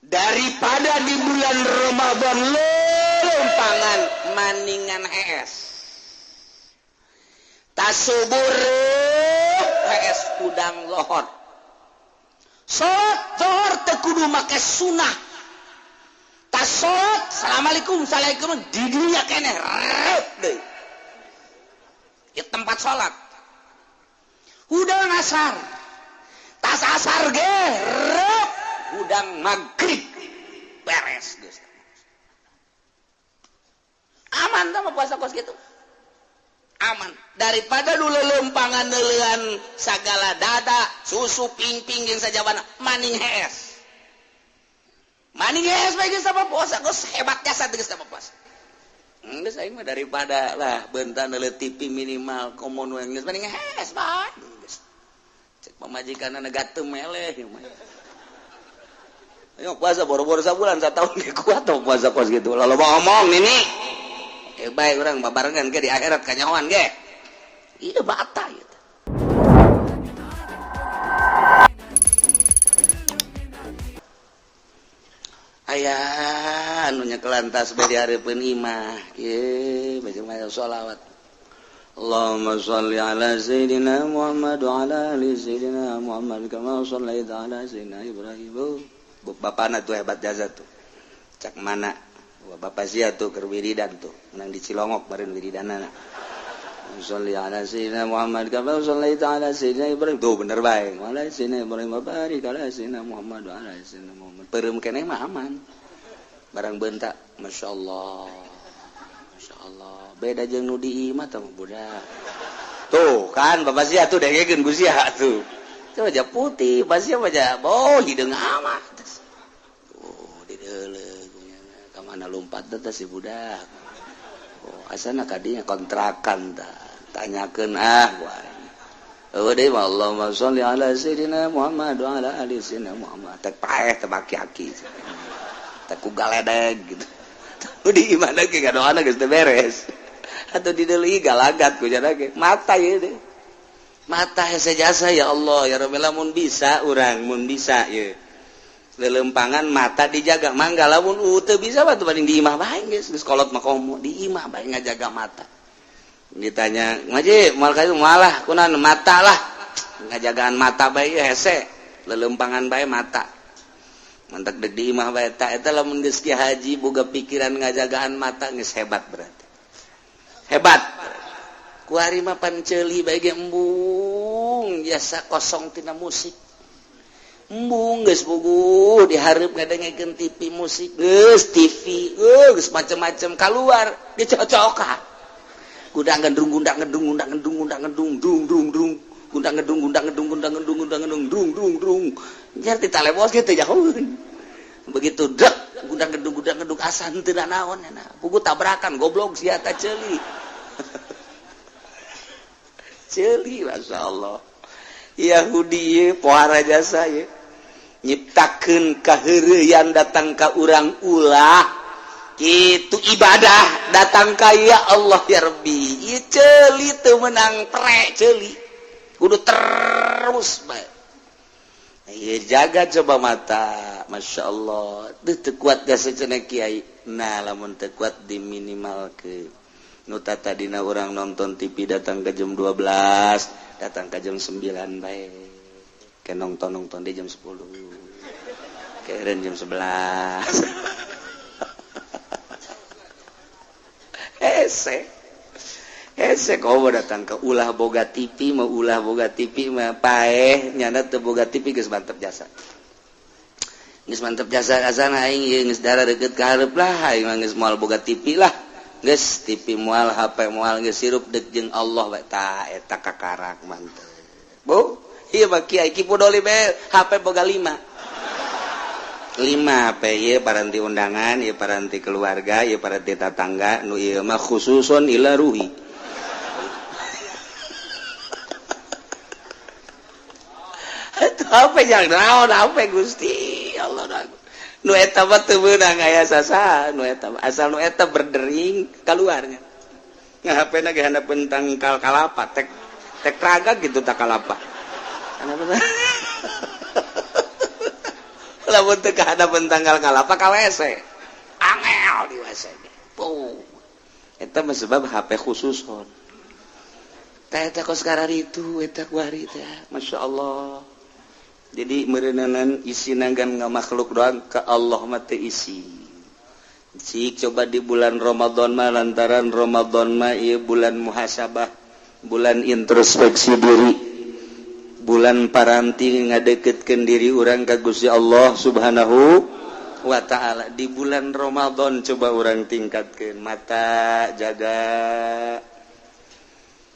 Daripada di bulan Ramadan lelempangan maningan hees. Tasubur hees udang lohor. Salat zuhur teu kudu make sunah. Tas salat assalamualaikum assalamualaikum di dunia keneh rep deui. Di tempat salat. Hudang asar. Tas asar ge rep hudang maghrib beres geus. Aman tah mah puasa kos kitu. Aman daripada dulu lempangan neulean sagala dada susu pingping jeung sajabana maning hees. Maning hees bae geus sama puasa geus hebat jasa geus sama puasa. Geus aing mah daripada lah beuntan neuleuh TV minimal komo nu geus maning hees bae. Geus cek pamajikanna gatem meleh mah. Ayo puasa boro-boro sabulan satahun ge kuat tong puasa kos kitu. Lalu ngomong nini. Baik orang babarengan ge di akhirat kanyahoan ge. Iya bata gitu. Aya anu nyekelan tas bae di hareupeun imah. Kieu baca sholawat. Allahumma sholli ala sayyidina Muhammad wa ala ali sayyidina Muhammad kama shallaita ala sayyidina Ibrahim. Bapana tuh hebat jasa tuh. Cak mana? Wah, bapak sia tuh keur wiridan tuh, menang di Cilongok baren wiridanana. Sholli ala sayyidina Muhammad kama shallaita ala sayyidina Ibrahim. Tuh bener bae. Wa ala sayyidina Ibrahim wa barik ala sayyidina Muhammad wa ala sayyidina Muhammad. Peureum keneh mah aman. Barang bentak, masyaallah. Masyaallah. Beda jeung nu di imah tah budak. Tuh kan bapak sia tuh dengekeun ku sia tuh. Coba aja putih, bapak sia mah boh hideung amat. Tuh dideuleu mana lompat teh si budak. Oh, asana kadinya kontrakan tah. Tanyakeun ah wae. Eueuh deui mah Allahumma sholli ala sayyidina Muhammad wa ala ali sayyidina Muhammad. Teh paeh teh baki-aki. Teh ku galedeg gitu. Di imahna ge ngadoana geus teu beres. Atuh dideuleuh galagat ku jana ge. Mata ieu teh. Mata hese jasa ya Allah ya Rabbi lamun bisa urang mun bisa ieu. Lelempangan mata dijaga mangga lamun teu bisa mah teu banding di imah bae geus geus kolot mah komo di imah bae ngajaga mata. Ditanya ngaji moal ka malah kunaon mata lah ngajagaan mata bae hese lelempangan bae mata. Mantak deuk di imah bae ta eta lamun geus ki haji boga pikiran ngajagaan mata geus hebat berarti. Hebat. Kuari mah pan ceuli bae ge embung jasa kosong tina musik. Embung geus puguh dihareup ngadengekeun TV musik geus TV geus macem-macem kaluar dicocokan gundang gendrung gundang gendung gundang gendung gundang gendung dung dung dung gundang gendung gundang gendung gundang gendung gundang gendung dung dung dung nya ti talebos ge teu jauheun begitu dek gundang gendung asa henteu naon nya puguh tabrakan goblok sia ta ceuli ceuli masyaallah Yahudi pohara jasa ye nyiptakeun kaheureuyan datang ka urang ulah kitu ibadah datang ka ya Allah ya Rabbi ieu ceuli teu meunang pre ceuli kudu terus bae ieu jaga coba mata masyaallah teu kuat jasa cenah kiai nah lamun teu kuat diminimalkeun nu tadina urang nonton TV datang ke jam 12 datang ke jam 9 bae ke nonton-nonton di jam 10 keren jam 11 hese hese kau datang ke ulah boga TV mau ulah boga TV mah paeh nyana teu boga TV geus mantep jasa geus mantep jasa asana aing ieu geus darah deukeut ka hareup lah aing mah geus moal boga TV lah geus TV moal HP moal geus sirup deuk jeung Allah bae tah eta kakarak mantep bu ieu mah kiai Ki Pudoli bae HP boga 5 5 HP ieu paranti undangan ieu paranti keluarga ieu paranti tatangga nu ieu mah khususun ila ruhi eta HP jang naon HP Gusti Allah nu eta mah teu meunang aya sasaha nu eta asal nu eta berdering kaluarnya nga HP na ge handapeun tangkal kalapa tek tek raga gitu tak kalapa. Lamun teu kahadapan tangkal kalapa ka WC, angel di WC. Puh, eta mah sebab HP khusus hon. Teh eta kos itu eta kuari teh, Masya Allah. Jadi meureunanan isi nanggan nga makhluk doang, ke Allah mah teu isi. Cik coba di bulan Ramadan mah, lantaran Ramadan mah ieu bulan muhasabah, bulan introspeksi diri, bulan paranti ngadeketkeun diri urang ka Gusti Allah Subhanahu wa Ta'ala. Di bulan Ramadan coba urang tingkatkeun mata, jaga.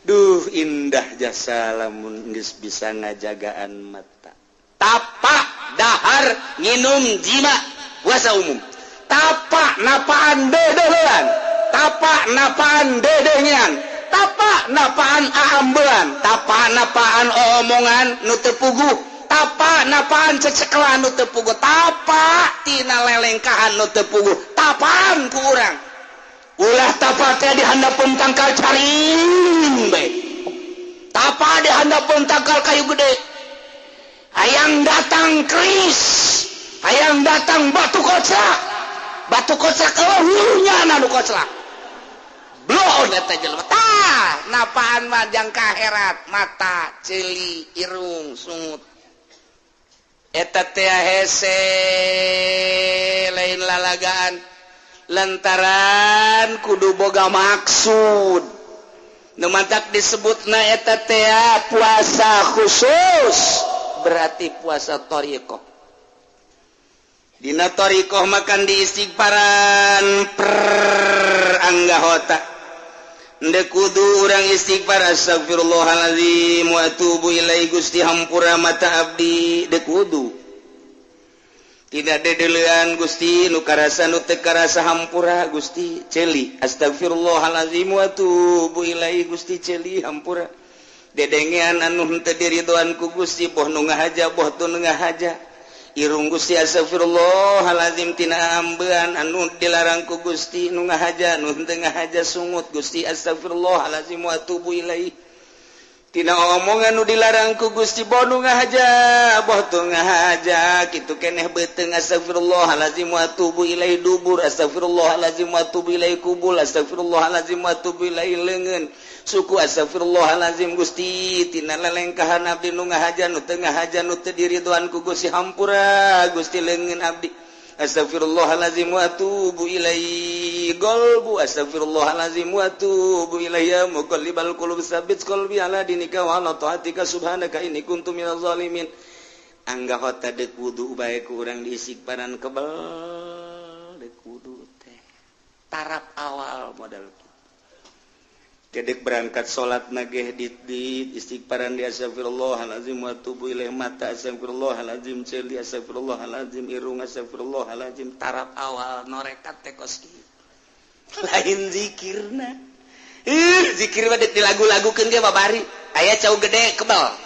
Duh, indah jasa lamun geus bisa ngajagaan mata. Tapa dahar, nginum, jima, puasa umum, tapa napaan dedehan, tapa napaan dedengan, tapa napaan aambean, tapa napaan omongan nu teu puguh, tapa napaan cecekelan nu teu puguh, tapa tina lelengkahan nu teu puguh, tapaan ku urang. Ulah tapa teh di handapeun tangkal caring bae, tapa di handapeun tangkal kayu gede. Hayang datang keris, hayang datang batu kocak, batu kocak eueuhnya nu kocak bloon eta jelema. Tah, napaan mah jang kaherat, mata, ceuli, irung, sungut, eta teh hese, lain lalagaan, lantaran kudu boga maksud. Nu matak disebutna eta teh puasa khusus, berarti puasa thoriqoh. Dina thoriqoh makan di istighfaran per anggahota. Ndek kudu urang istighfar, astagfirullahaladzim wa atubu ilaihi, Gusti hampura mata abdi, dek kudu. Tidak dedelean, Gusti, nu karasa nu teu karasa hampura Gusti. Ceuli, astagfirullahaladzim wa atubu ilaihi, Gusti ceuli hampura. Dedengean anu henteu diridoan ku Gusti, boh nu ngahaja boh teu nu ngahaja. Irung, Gusti, astagfirullahaladzim tina ambean anu dilarang ku Gusti, nu ngahaja nu henteu ngahaja. Sungut, Gusti, astagfirullahaladzim wa atubu ilaihi tina omongan nu dilarang ku Gusti, boh nu ngahaja boh teu ngahaja. Kitu keneh beuteung, astagfirullahaladzim wa atubu ilaihi. Dubur, astagfirullahaladzim wa atubu ilaihi. Kubul, astagfirullahaladzim wa atubu ilaihi. Leungeun, suku, astagfirullahaladzim Gusti tina lelengkahan abdi, nu ngahaja nu teu ngahaja, nu teu diridoan ku Gusti, hampura Gusti leungeun abdi, astagfirullahaladzim wa atubu ilaihi. Golbu, astagfirullahaladzim wa atubu ilaihi. Ya muqallibal qulub tsabbit qalbi ala dinika wa ala taatika, subhanaka inni kuntu minaz zalimin. Anggahota deuk wudu bae ku urang diistighfaran kebel. Deuk wudu teh tarap awal modal. Kedek berangkat salat nageh di istighfaran di astagfirullahalazim wa atubu ilaih. Mata astagfirullahalazim, ceuli astagfirullahalazim, irung astagfirullahalazim. Tarap awal norekat teh kos kieu, lain zikirna. Ih, zikir mah dilagu-lagukeun ge babari. Aya cau gede kebal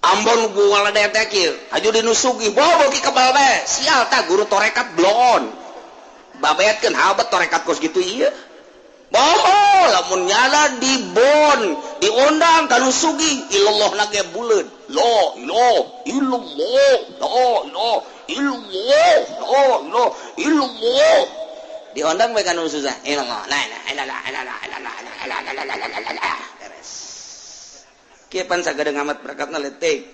Ambon gua teh kieu aju dinusugi bobo ki kebal bae. Sial, tah guru torekat bloon, babayatkeun habet torekat kos gitu. Ieu bobo lamun nyala di bon diundang kanu sugi ilallah nage buleud, la ilaha illallah, la ilaha illallah, la ilaha illallah. Diundang bae kanu susah, ilallah, la ilaha illallah, la ilaha illallah, la ilaha illallah, beres. Kieu pan sagadeng amat berakatna letik.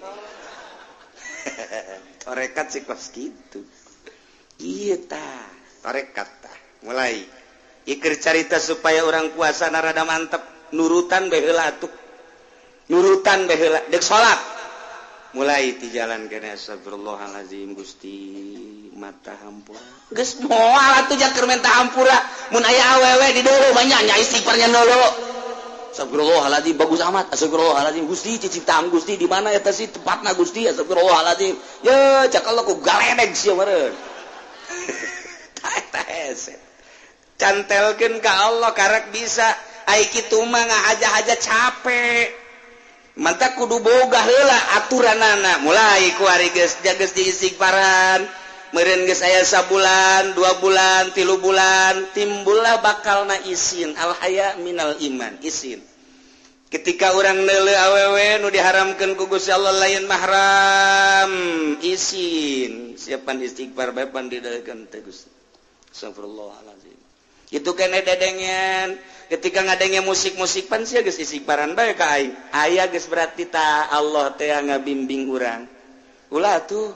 Torekat sih kos kitu. Ieu tah torekat tah. Mulai ikir carita supaya orang puasa narada mantep, nurutan bae heula atuh, nurutan bae heula. Dek salat mulai ti jalan kene, astagfirullahalazim Gusti mata hampura. Geus moal atuh jaker menta hampura mun aya awewe di dulu banyak nya istighfarnya dulu. Astagfirullahaladzim, bagus amat. Astagfirullahaladzim Gusti, ciptaan Gusti di mana eta sih tempatna Gusti, astagfirullahaladzim. Ye, cak Allah ku galedeg sia meureun. Eta hese. Cantelkeun ka Allah karek bisa. Ai kitu mah ngahaja-haja capek. Mantap kudu boga heula aturanana. Mulai ku ari geus geus diistighfaran. Meureun geus aya sabulan, 2 bulan, 3 bulan, timbullah bakalna isin, al haya minal iman, isin. Ketika orang neuleuh awewe nu diharamkeun ku Gusti Allah lain mahram, isin siapan istighfar bae pan didalikeun teh Gusti. Astagfirullahalazim. Itu kene dedengen ketika ngadenge musik-musik pan sia geus istighfaran bae ka aing. Aya geus berarti ta Allah teh ngabimbing urang. Ulah tuh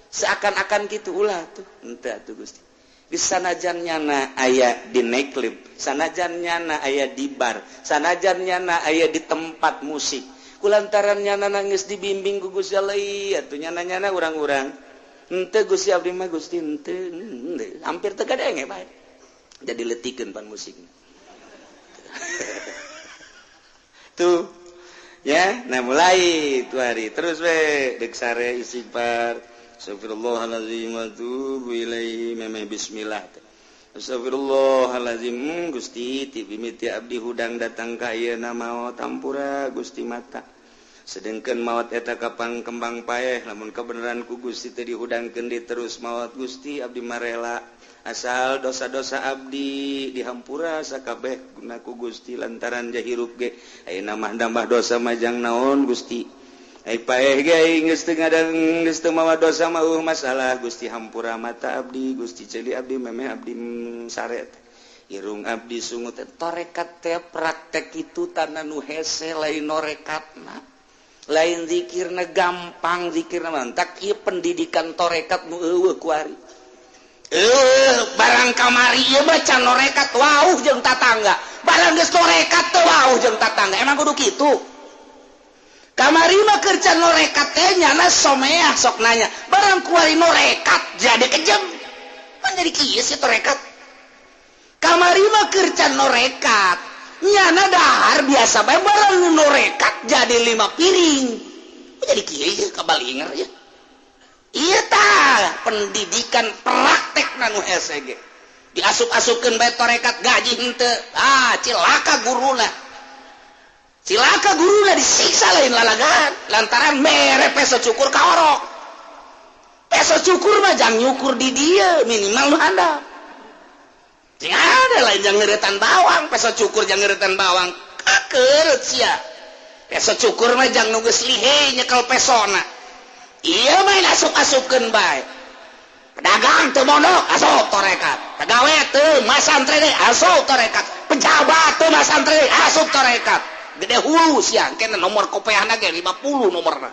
seakan-akan kitu ulah tuh henteu atuh Gusti. Di sanajan nyana aya di nightclub, sanajan nyana aya di bar, sanajan nyana aya di tempat musik, kulantaran nyana nangis dibimbing ku Gusti Allah atuh nyana-nyana urang-urang henteu Gusti abdi mah Gusti henteu hampir teu kadenge bae. Jadi letikeun pan musikna. Tuh ya, nah mulai tu hari terus we deuk sare istighfar. Astagfirullahalazim wa atubu ilaihi memeh bismillah. Astagfirullahalazim Gusti ti mimiti abdi hudang datang ka ayeuna maot hampura Gusti mata. Sedengkeun maot eta kapang kembang paeh lamun kebenaran ku Gusti teh dihudangkeun di terus maot Gusti abdi marela asal dosa-dosa abdi dihampura sakabeh guna ku Gusti lantaran jahirup ge ayeuna mah nambah dosa majang naon Gusti. Ai paeh ge geus teu ngadang geus teu mawa dosa mah masalah Gusti hampura mata abdi Gusti ceuli abdi memeh abdi sare irung abdi sungut torekat teh praktek itu tanah nu hese lain norekatna lain zikirna gampang zikirna mah tak ieu pendidikan torekat nu eueuh kuari barang kamari ieu mah can norekat wauh jeung tatangga barang geus torekat teh wauh jeung tatangga emang kudu kitu. Kamari mah kerja norekat teh nyana someah sok nanya barang kuari norekat jadi kejam kan jadi kieu sih torekat. Kamari mah kerja norekat nyana dahar biasa bae barang norekat jadi 5 piring jadi kieu kabalinger ya. Ieu tah pendidikan praktek nu hese ge diasup-asupkeun bae torekat gaji henteu ah cilaka guruna. Cilaka guruna disiksa lain lalagan lantaran mere peso cukur ka orok. Peso cukur mah jang nyukur di dieu minimal nu handap. Cing ada lain jang ngeuretan bawang, peso cukur jang ngeuretan bawang. Kakeut sia. Peso cukur mah jang nu geus lihe nyekel pesona. Ieu mah asup-asupkeun bae. Pedagang teu mondok asup torekat. Pagawe teu masantren asup torekat. Pejabat teu masantren asup torekat. Gede hulu siang kena nomor kopeahna ge 50 nomorna.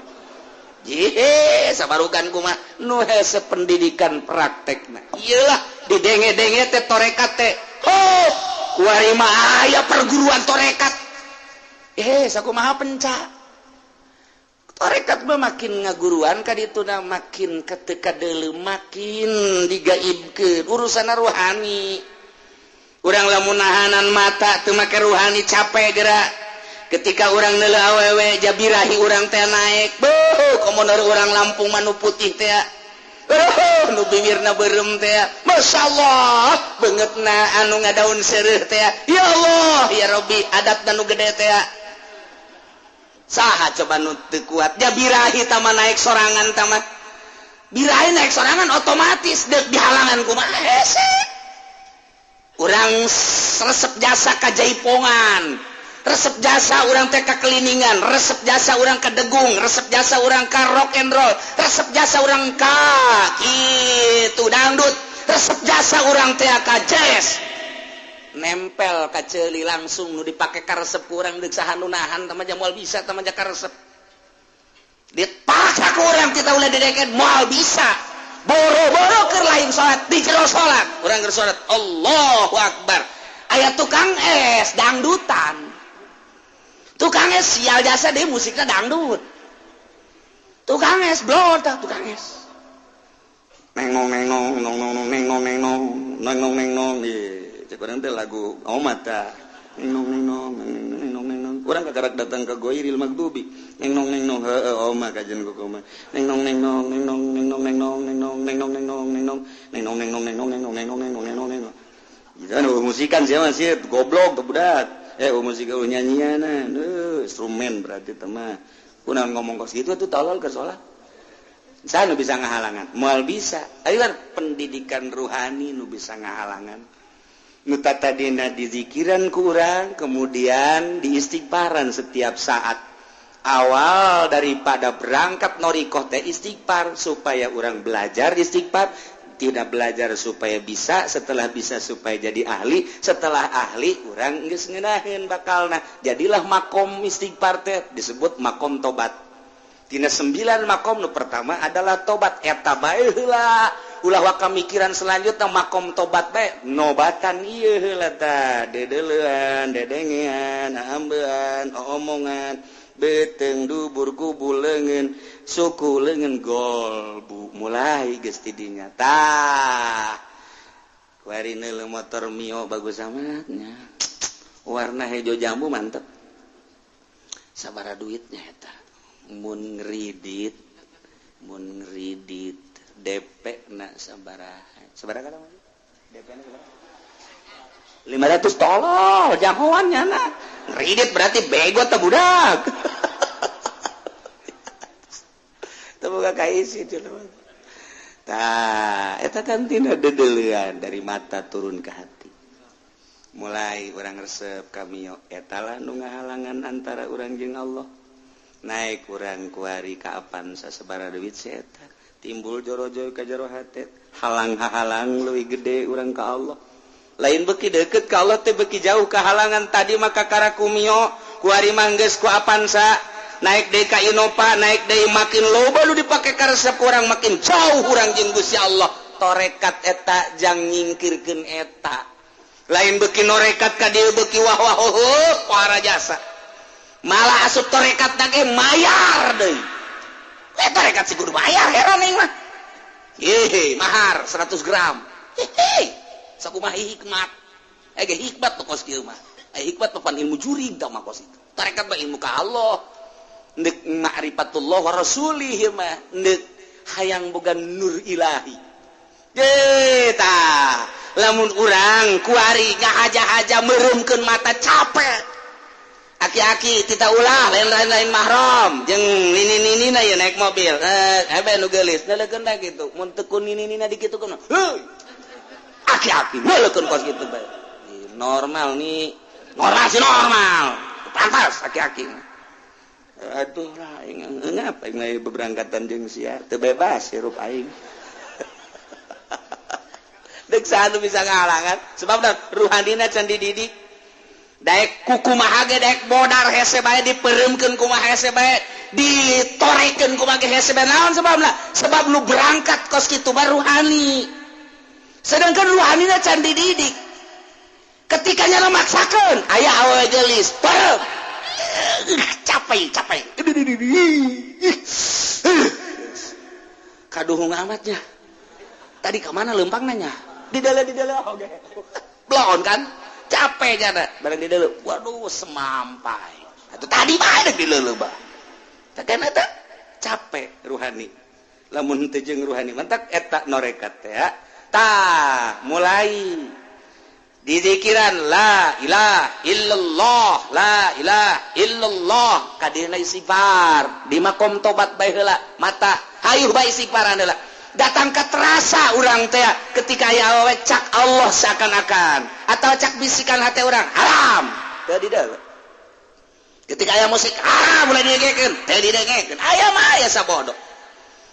Jihe sabarugan kumaha nu hese pendidikan praktekna. Iyalah didenge-denge teh torekat teh. Oh, kuari mah aya perguruan torekat. Sakumaha penca. Torekat mah makin ngaguruan ka dituna makin keteka deuleu makin digaibkeun urusan ruhani. Urang lamun nahanan mata teu make ruhani capek gerak. Ketika orang neuleuh awewe jabirahi urang teh naik beuh komo urang Lampung mah nu putih teh nu bibirna beureum teh masyaallah beungeutna anu ngadaun seureuh teh ya Allah ya Rabbi adatna nu gede teh saha coba nu teu kuat jabirahi tama naik sorangan tama birahi naik sorangan otomatis deuk dihalangan kumaha hese urang resep jasa ka jaipongan resep jasa orang teh ka keliningan, resep jasa orang ka degung, resep jasa orang ka rock and roll, resep jasa orang ka kitu dangdut, resep jasa orang teh ka jazz. Nempel ka ceuli langsung nu dipake ka resep urang deuk saha nu nahan tah mah moal bisa tah mah ka resep. Dipaksa ku urang kita ulah dideken moal bisa. Boro-boro keur lain salat di jero salat, urang keur salat Allahu Akbar. Aya tukang es dangdutan. Tukang es sial jasa deh musiknya dangdut. Tukang es blor tah tukang es. Neng nong neng nong nong nong neng nong neng nong neng nong neng nong cek urang teh lagu omat tah. Neng nong neng nong neng nong neng nong. Urang kakarak datang ke Goiril Magdubi. Neng nong neng nong heueuh oma kajian ku koma. Neng nong neng nong neng nong neng nong neng nong neng nong neng nong neng nong neng nong neng nong neng nong neng nong neng nong neng nong neng nong neng nong neng nong. Jangan musikan sia mah sia goblok tuh budak. Musik nyanyian instrumen berarti teman kunaon ngomong kos gitu tuh tolol ke sholat saya nu bisa ngahalangan moal bisa ayo kan pendidikan ruhani nu bisa ngahalangan Nu tadina dizikiran ku urang, kemudian diistighfaran setiap saat. Awal daripada berangkat norikoh teh istighfar supaya orang belajar istighfar, tidak belajar supaya bisa, setelah bisa supaya jadi ahli, setelah ahli urang geus ngeunaheun bakalna. Jadilah makom istighfar teh disebut makom tobat. Tina 9 makom nu pertama adalah tobat, eta bae heula. Ulah waka mikiran selanjutnya makom tobat bae, nobatan ieu heula tah, dedeleuan, dedengean, ambean, omongan, beteng dubur kubul leungeun, suku leungeun golbu, mulai geus ti dinya. Tah. Kuari neuleuh motor Mio bagus amatnya. Warna hejo jambu mantep. Sabaraha duitnya eta? Mun ngridit DP na sabaraha? Sabaraha kana? DP na sabaraha? 500 tolol, jagoan nyana. Ngridit berarti bego teh budak. Teu boga kaisi jelema. Tah, eta kan tina dedeulean dari mata turun ke hati. Mulai urang resep ka Mio, eta lah nu ngahalangan antara urang jeung Allah. Naik urang kuari ka Avanza sabaraha duit si eta, timbul joro-joro ka jero hate, halang-halang leuwih gede urang ka Allah. Lain beuki deukeut ka Allah teh beuki jauh kahalangan. Tadi mah kakara ku Mio, kuari mah geus ku Avanza, naik deui ka Innova, naik deui makin loba nu dipake karesep urang, makin jauh urang jeung Gusti Allah. Torekat eta jang nyingkirkeun eta. Lain beuki norekat ka dieu beuki wah wah heuh para jasa. Malah asup torekat ge mayar deui. Torekat si kudu bayar heran aing mah. Hehe, mahar 100 gram. Hehe. Sakumaha hikmat. Ge hikmat kos kieu mah. Hikmat mah pan ilmu jurig tah mah kos itu. Tarekat mah ilmu ka Allah. Ndek ma'rifatullah wa rasulih mah ndek hayang boga nur ilahi. Ye tah, lamun urang kuari ngahaja-haja meureumkeun mata capek. Aki-aki tita ulah lain-lain mahram jeung nini-ninina ye naik mobil. Hebe nu geulis neuleukeun da kitu. Mun teu ku nini-nina dikitukeun. Heuy. Aki-aki neuleukeun kos kitu bae. Normal nih. Normal sih normal. Pantas aki-aki. Aduh lah aing ngapa aing lain beberangkatan jeung sia teu bebas hirup aing. Deuk saha nu bisa ngahalangan sebab da ruhanina can dididik. Daek kukumaha ge daek bodar hese bae dipereumkeun kumaha hese bae ditorekeun kumaha ge hese bae naon sebabna? Sebab nu berangkat kos kitu mah ruhani. Sedangkan ruhanina can dididik. Ketika nyana maksakeun aya awewe geulis, pareup. Capek, capek. Kaduhung amatnya. Tadi ke mana lempang nanya? Di dalam oge. Belon kan? Capek jana, bareng di dalam. Waduh, semampai. Atuh tadi mah ada di leuleum bah. Tah kan eta capek ruhani. Lamun teu jeung ruhani mantak eta norekat teh ya. Tah, mulai dizikiran la ilaha illallah, la ilaha illallah, kadirna istighfar. Di makom tobat bae heula, mata hayuh bae istighfaran heula. Datang ke terasa urang teh ketika aya awewe cak Allah seakan-akan atau cak bisikan hati urang haram teu dideuleu. Ketika aya musik haram mulai didengekeun, teu didengekeun. Aya mah aya sabodo.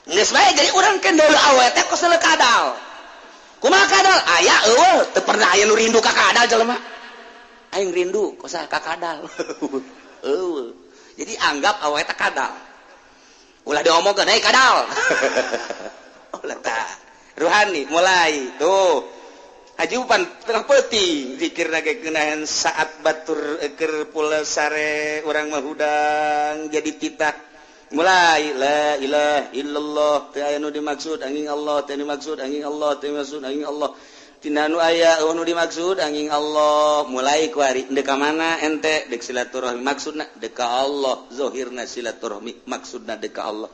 Geus bae jadi urang kendel awewe teh kos leuh kadal. Kumaha kadal? Aya eueuh teu pernah aya nu rindu ka kadal jelema. Aing rindu kos ka kadal. Eueuh. Jadi anggap awewe teh kadal. Ulah diomongkeun hey kadal. Letak ruhani mulai tuh hajupan tengah peuting zikir lagi keunahan saat batur keur pula sare urang mah hudang jadi titah mulai la ilaha illallah teu aya nu dimaksud angin Allah teu dimaksud angin Allah teu dimaksud angin Allah tina nu aya nu dimaksud angin Allah mulai kuari deuk ka mana ente deuk silaturahmi maksudna deuk ka Allah zahirna silaturahmi maksudna deuk ka Allah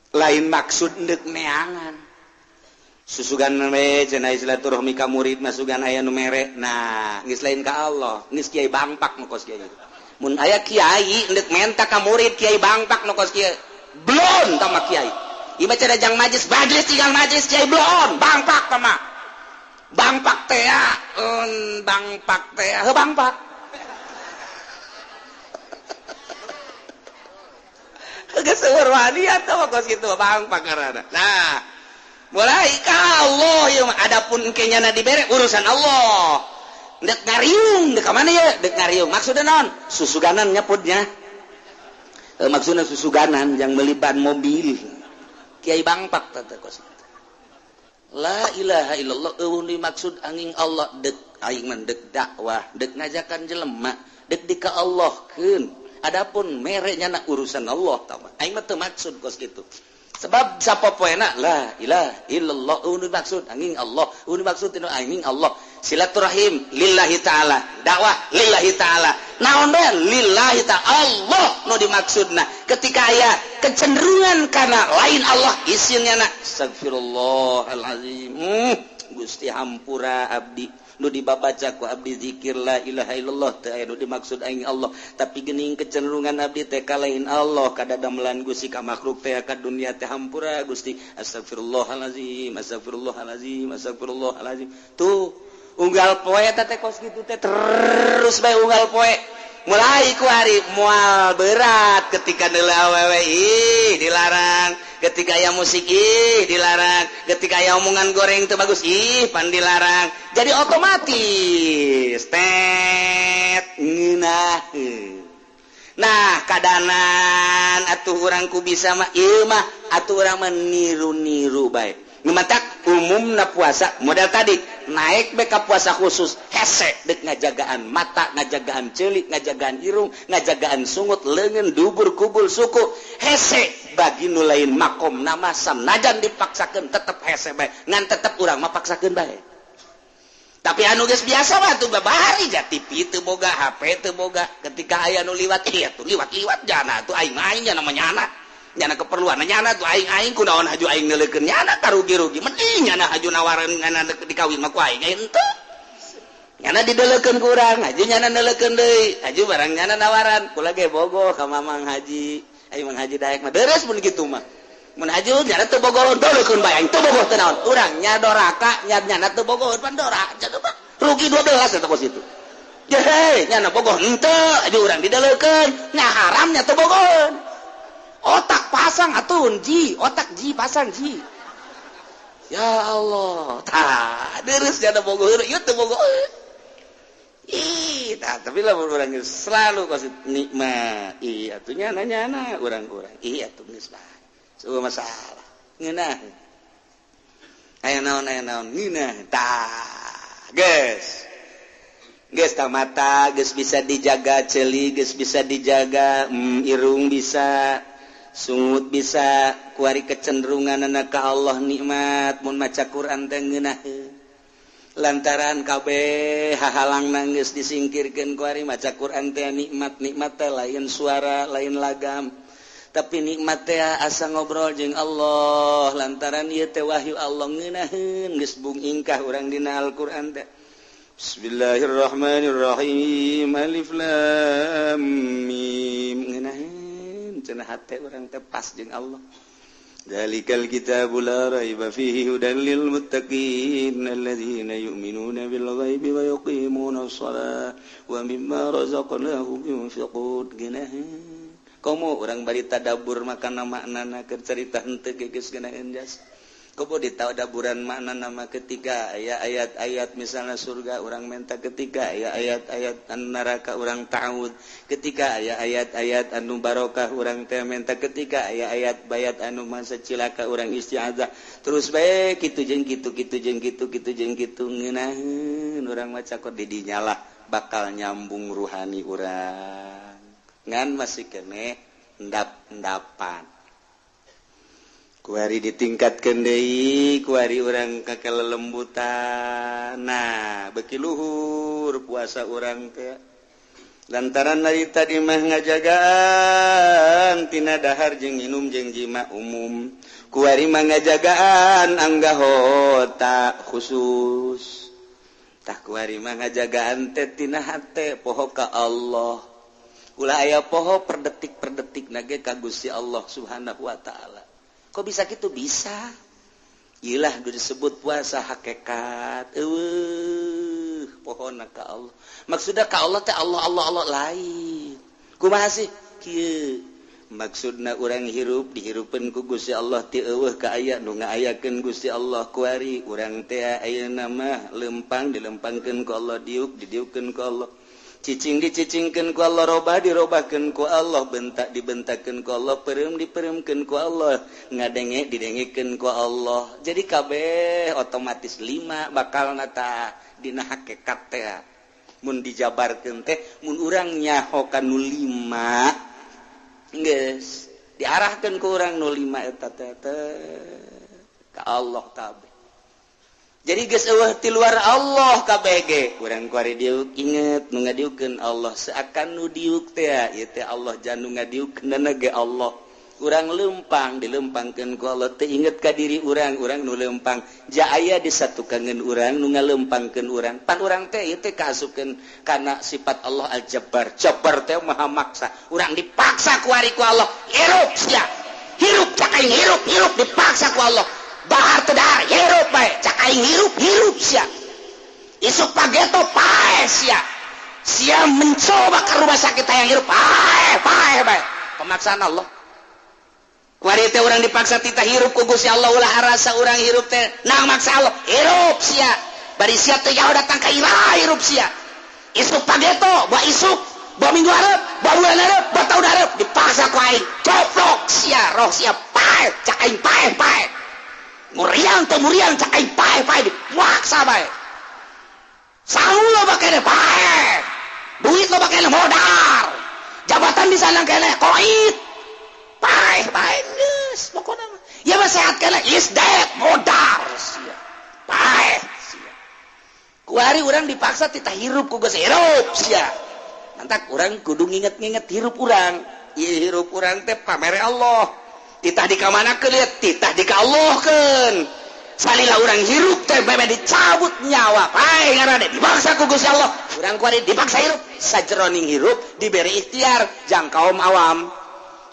lain maksud ndek neangan susugan we cenah silaturahmi ka murid masugan aya nu mere nah geus lain ka Allah geus kiai bangpak nu kos kiai mun aya kiai ndek menta ka murid kiai bangpak nu kos kiai blon tah mah kiai ieu mah cenah jang majlis tinggal majlis kiai blon bangpak tah mah bangpak teh bangpak teh heuh bangpak. Geus seueur wani atuh kos kitu bangpak ngaranna. Nah, mulai ka Allah ieu mah adapun engke nyana dibere urusan Allah. Dek ngariung, dek ka mana ye? Dek ngariung. Maksudna naon? Susuganan nyapudnya. Maksudna susuganan yang meuli ban mobil. Kiai bangpak teh kos. La ilaha illallah eueuh dimaksud angin Allah dek aing mah dek dakwah, dek ngajakan jelema, dek di ka Allahkeun. Adapun mere nyana urusan Allah tah mah. Aing mah teu maksud kos kitu. Sebab sapopoena la ilaha illallah eueuh dimaksud angin Allah, eueuh dimaksud tinu angin Allah. Silaturahim lillahi ta'ala, dakwah lillahi ta'ala. Naon bae lillahi ta'ala Allah nu dimaksudna. Ketika aya kecenderungan kana lain Allah isinnya na astagfirullahalazim. Gusti hampura abdi nu dibabaca ku abdi zikir la ilaha illallah teu aya nu dimaksud aing Allah, tapi geuning kecenderungan abdi teh ka lain Allah kadadamelan Gusti ka makhluk teh ka dunia teh hampura Gusti astagfirullahalazim astagfirullahalazim astagfirullahalazim. Tuh unggal poe teh kos kitu teh terus bae unggal poe mulai ku hari moal berat ketika deuleu awewe ih dilarang, ketika aya musik ih dilarang, ketika aya omongan goreng teu bagus ih pan dilarang. Jadi otomatis tet ngeunaheun. Nah kadanan atuh urang ku bisa mah ieu mah atuh urang mah niru-niru bae. Matak umumna puasa modal tadi naik bae ka puasa khusus hese dek ngajagaan mata, ngajagaan ceuli, ngajagaan irung, ngajagaan sungut, leungeun, dubur, kubul, suku. Hese bagi nu lain makom nama sanajan dipaksakeun tetep hese bae, ngan tetep urang mah paksakeun bae. Tapi anu geus biasa mah atuh babari ja TV teu boga, HP teu boga. Ketika aya nu liwat ieu atuh liwat-liwat jana atuh aing mah aing nyana mah nyana. Nyana keperluan nyana tuh aing-aing kunaon haju aing neuleukeun nyana karugi-rugi mending nyana haju nawaran nyana dikawin mah ku aing henteu nyana dideleukeun ku urang haju nyana neuleukeun deui haju barang nyana nawaran kula ge bogoh ka Mamang Haji aing Mang Haji daek mah deres mun kitu mah mun haju nyana teu bogoh deulekeun bae aing teu bogoh teu naon urang nya doraka nya nyana teu bogoh pan dora rugi 12 eta kos kitu jehe nyana bogoh henteu haju urang dideleukeun nya haram nya teu bogoh. Otak pasang atuh ji, otak ji pasang ji. Ya Allah, tah deres jana bogoh ieu teu bogoh. Ih, tah tapi lamun urang selalu kasih nikmat. Ih, atuh nyana-nyana urang-urang. Ih, atuh geus bae. Seueuh masalah. Ngeunah. Aya naon ngeunah. Tah, geus. Geus tah mata geus bisa dijaga, ceuli geus bisa dijaga, irung bisa, sungut bisa, kuari kecenderungan anak ka Allah nikmat mun maca Quran teh ngeunaheun. Lantaran kabeh hahalang geus disingkirkeun kuari maca Quran teh nikmat, nikmat teh lain suara, lain lagam, tapi nikmat teh asa ngobrol jeung Allah lantaran ieu teh wahyu Allah ngeunaheun geus bung ingkah urang dina Al-Qur'an teh. Bismillahirrahmanirrahim. Alif lam mim. Ngeunaheun cenah hate urang teh pas jeung Allah. Dzalikal kitabu la raiba fihi hudan lil muttaqin alladzina yu'minuna bil ghaibi wa yuqimuna shalah wa mimma razaqnahum yunfiqun. Geunaheun komo urang bari tadabbur makana maknana keur carita henteu geus geunaheun jas. Komo ditadaburan makna nama ketika aya ayat-ayat misalnya surga urang menta, ketika aya ayat-ayat anu neraka urang ta'ud, ketika aya ayat-ayat anu barokah urang teh menta, ketika aya ayat bayat anu masa cilaka urang isti'adzah. Terus bae kitu jeung kitu kitu jeung kitu kitu jeung kitu ngeunaheun urang maca kok di dinya lah bakal nyambung ruhani urang. Ngan masih keneh endap-endapan. Kuari ditingkatkeun deui, kuari urang ka kalelembutan. Nah, beuki luhur puasa urang teh. Lantaran dari tadi mah ngajagaan tina dahar jeung minum jeung jima umum. Kuari mah ngajagaan anggahota khusus. Tah kuari mah ngajagaan teh tina hate poho ka Allah. Ulah aya poho per detik per detik nage ka Gusti Allah Subhanahu wa taala. Kok bisa gitu? Bisa. Ilah disebut puasa hakikat. Eueuh, Pohona ka Allah. Maksudna ka Allah teh Allah Allah Allah lain. Kumaha sih? Kieu. Maksudna urang hirup dihirupeun ku Gusti Allah ti eueuh ka aya nu ngaayakeun Gusti Allah kuari urang teh ayeuna mah lempang dilempangkeun ku Allah, diuk didiukkeun ku Allah, cicing dicicingkeun ku Allah, robah dirobahkeun ku Allah, bentak dibentakkeun ku Allah, peureum dipereumkeun ku Allah, ngadenge didengekeun ku Allah. Jadi kabeh otomatis lima bakal nata dina hakikat teh mun dijabarkeun teh mun urang nyaho ka nu lima geus diarahkeun ku urang nu lima eta teh ka Allah kabeh. Jadi geus eueuh ti luar Allah kabeh ge urang kuari diuk inget nu ngadiukeun Allah, seakan nu diuk teh ieu teh Allah jan nu ngadiukeunna ge Allah. Urang lempang dilempangkeun ku Allah teh inget ka diri urang, urang nu lempang ja aya disatukankeun urang nu ngalempangkeun urang. Pan urang teh ieu teh kaasupkeun kana sifat Allah Al-Jabbar. Jabbar teh maha maksa. Urang dipaksa ku ari ku Allah, hirup sia. Hirup cak aing hirup, hirup dipaksa ku Allah. Bahar teu dahar hirup bae, cak aing hirup, hirup sia. Isuk pageto paeh sia. Sia mencoba ke rumah sakit hayang hirup, paeh, paeh bae. Pemaksaan Allah. Kuari teh urang dipaksa titah hirup ku Gusti Allah, ulah arasa urang hirup teh nang maksa Allah, hirup sia. Bari sia teh jauh datang ka imah hirup sia. Isuk pageto, bawa isuk, bawa minggu hareup, bawa bulan hareup, bawa tahun hareup, dipaksa ku aing. Coplok sia, roh sia paeh, cak aing paeh paeh. Muriang teh muriang cak aing paeh paeh dipaksa bae. Sangu loba keneh paeh. Duit loba keneh modal. Jabatan di sana keneh koit. Paeh paeh geus pokona mah. Ya mah sehat keneh is dead modal sia. Paeh sia. Kuari urang dipaksa titah hirup ku geus hirup sia. Mantak urang kudu nginget-nginget hirup urang. Ieu hirup urang teh pamere Allah. Titah dikamanakeun lieu titah dikallahkeun. Salila urang hirup teh meme dicabut nyawa. Paeh ngaranna dipaksa ku Gusti Allah. Urang kuari dipaksa hirup. Sajeroning hirup diberi ikhtiar jang kaum awam.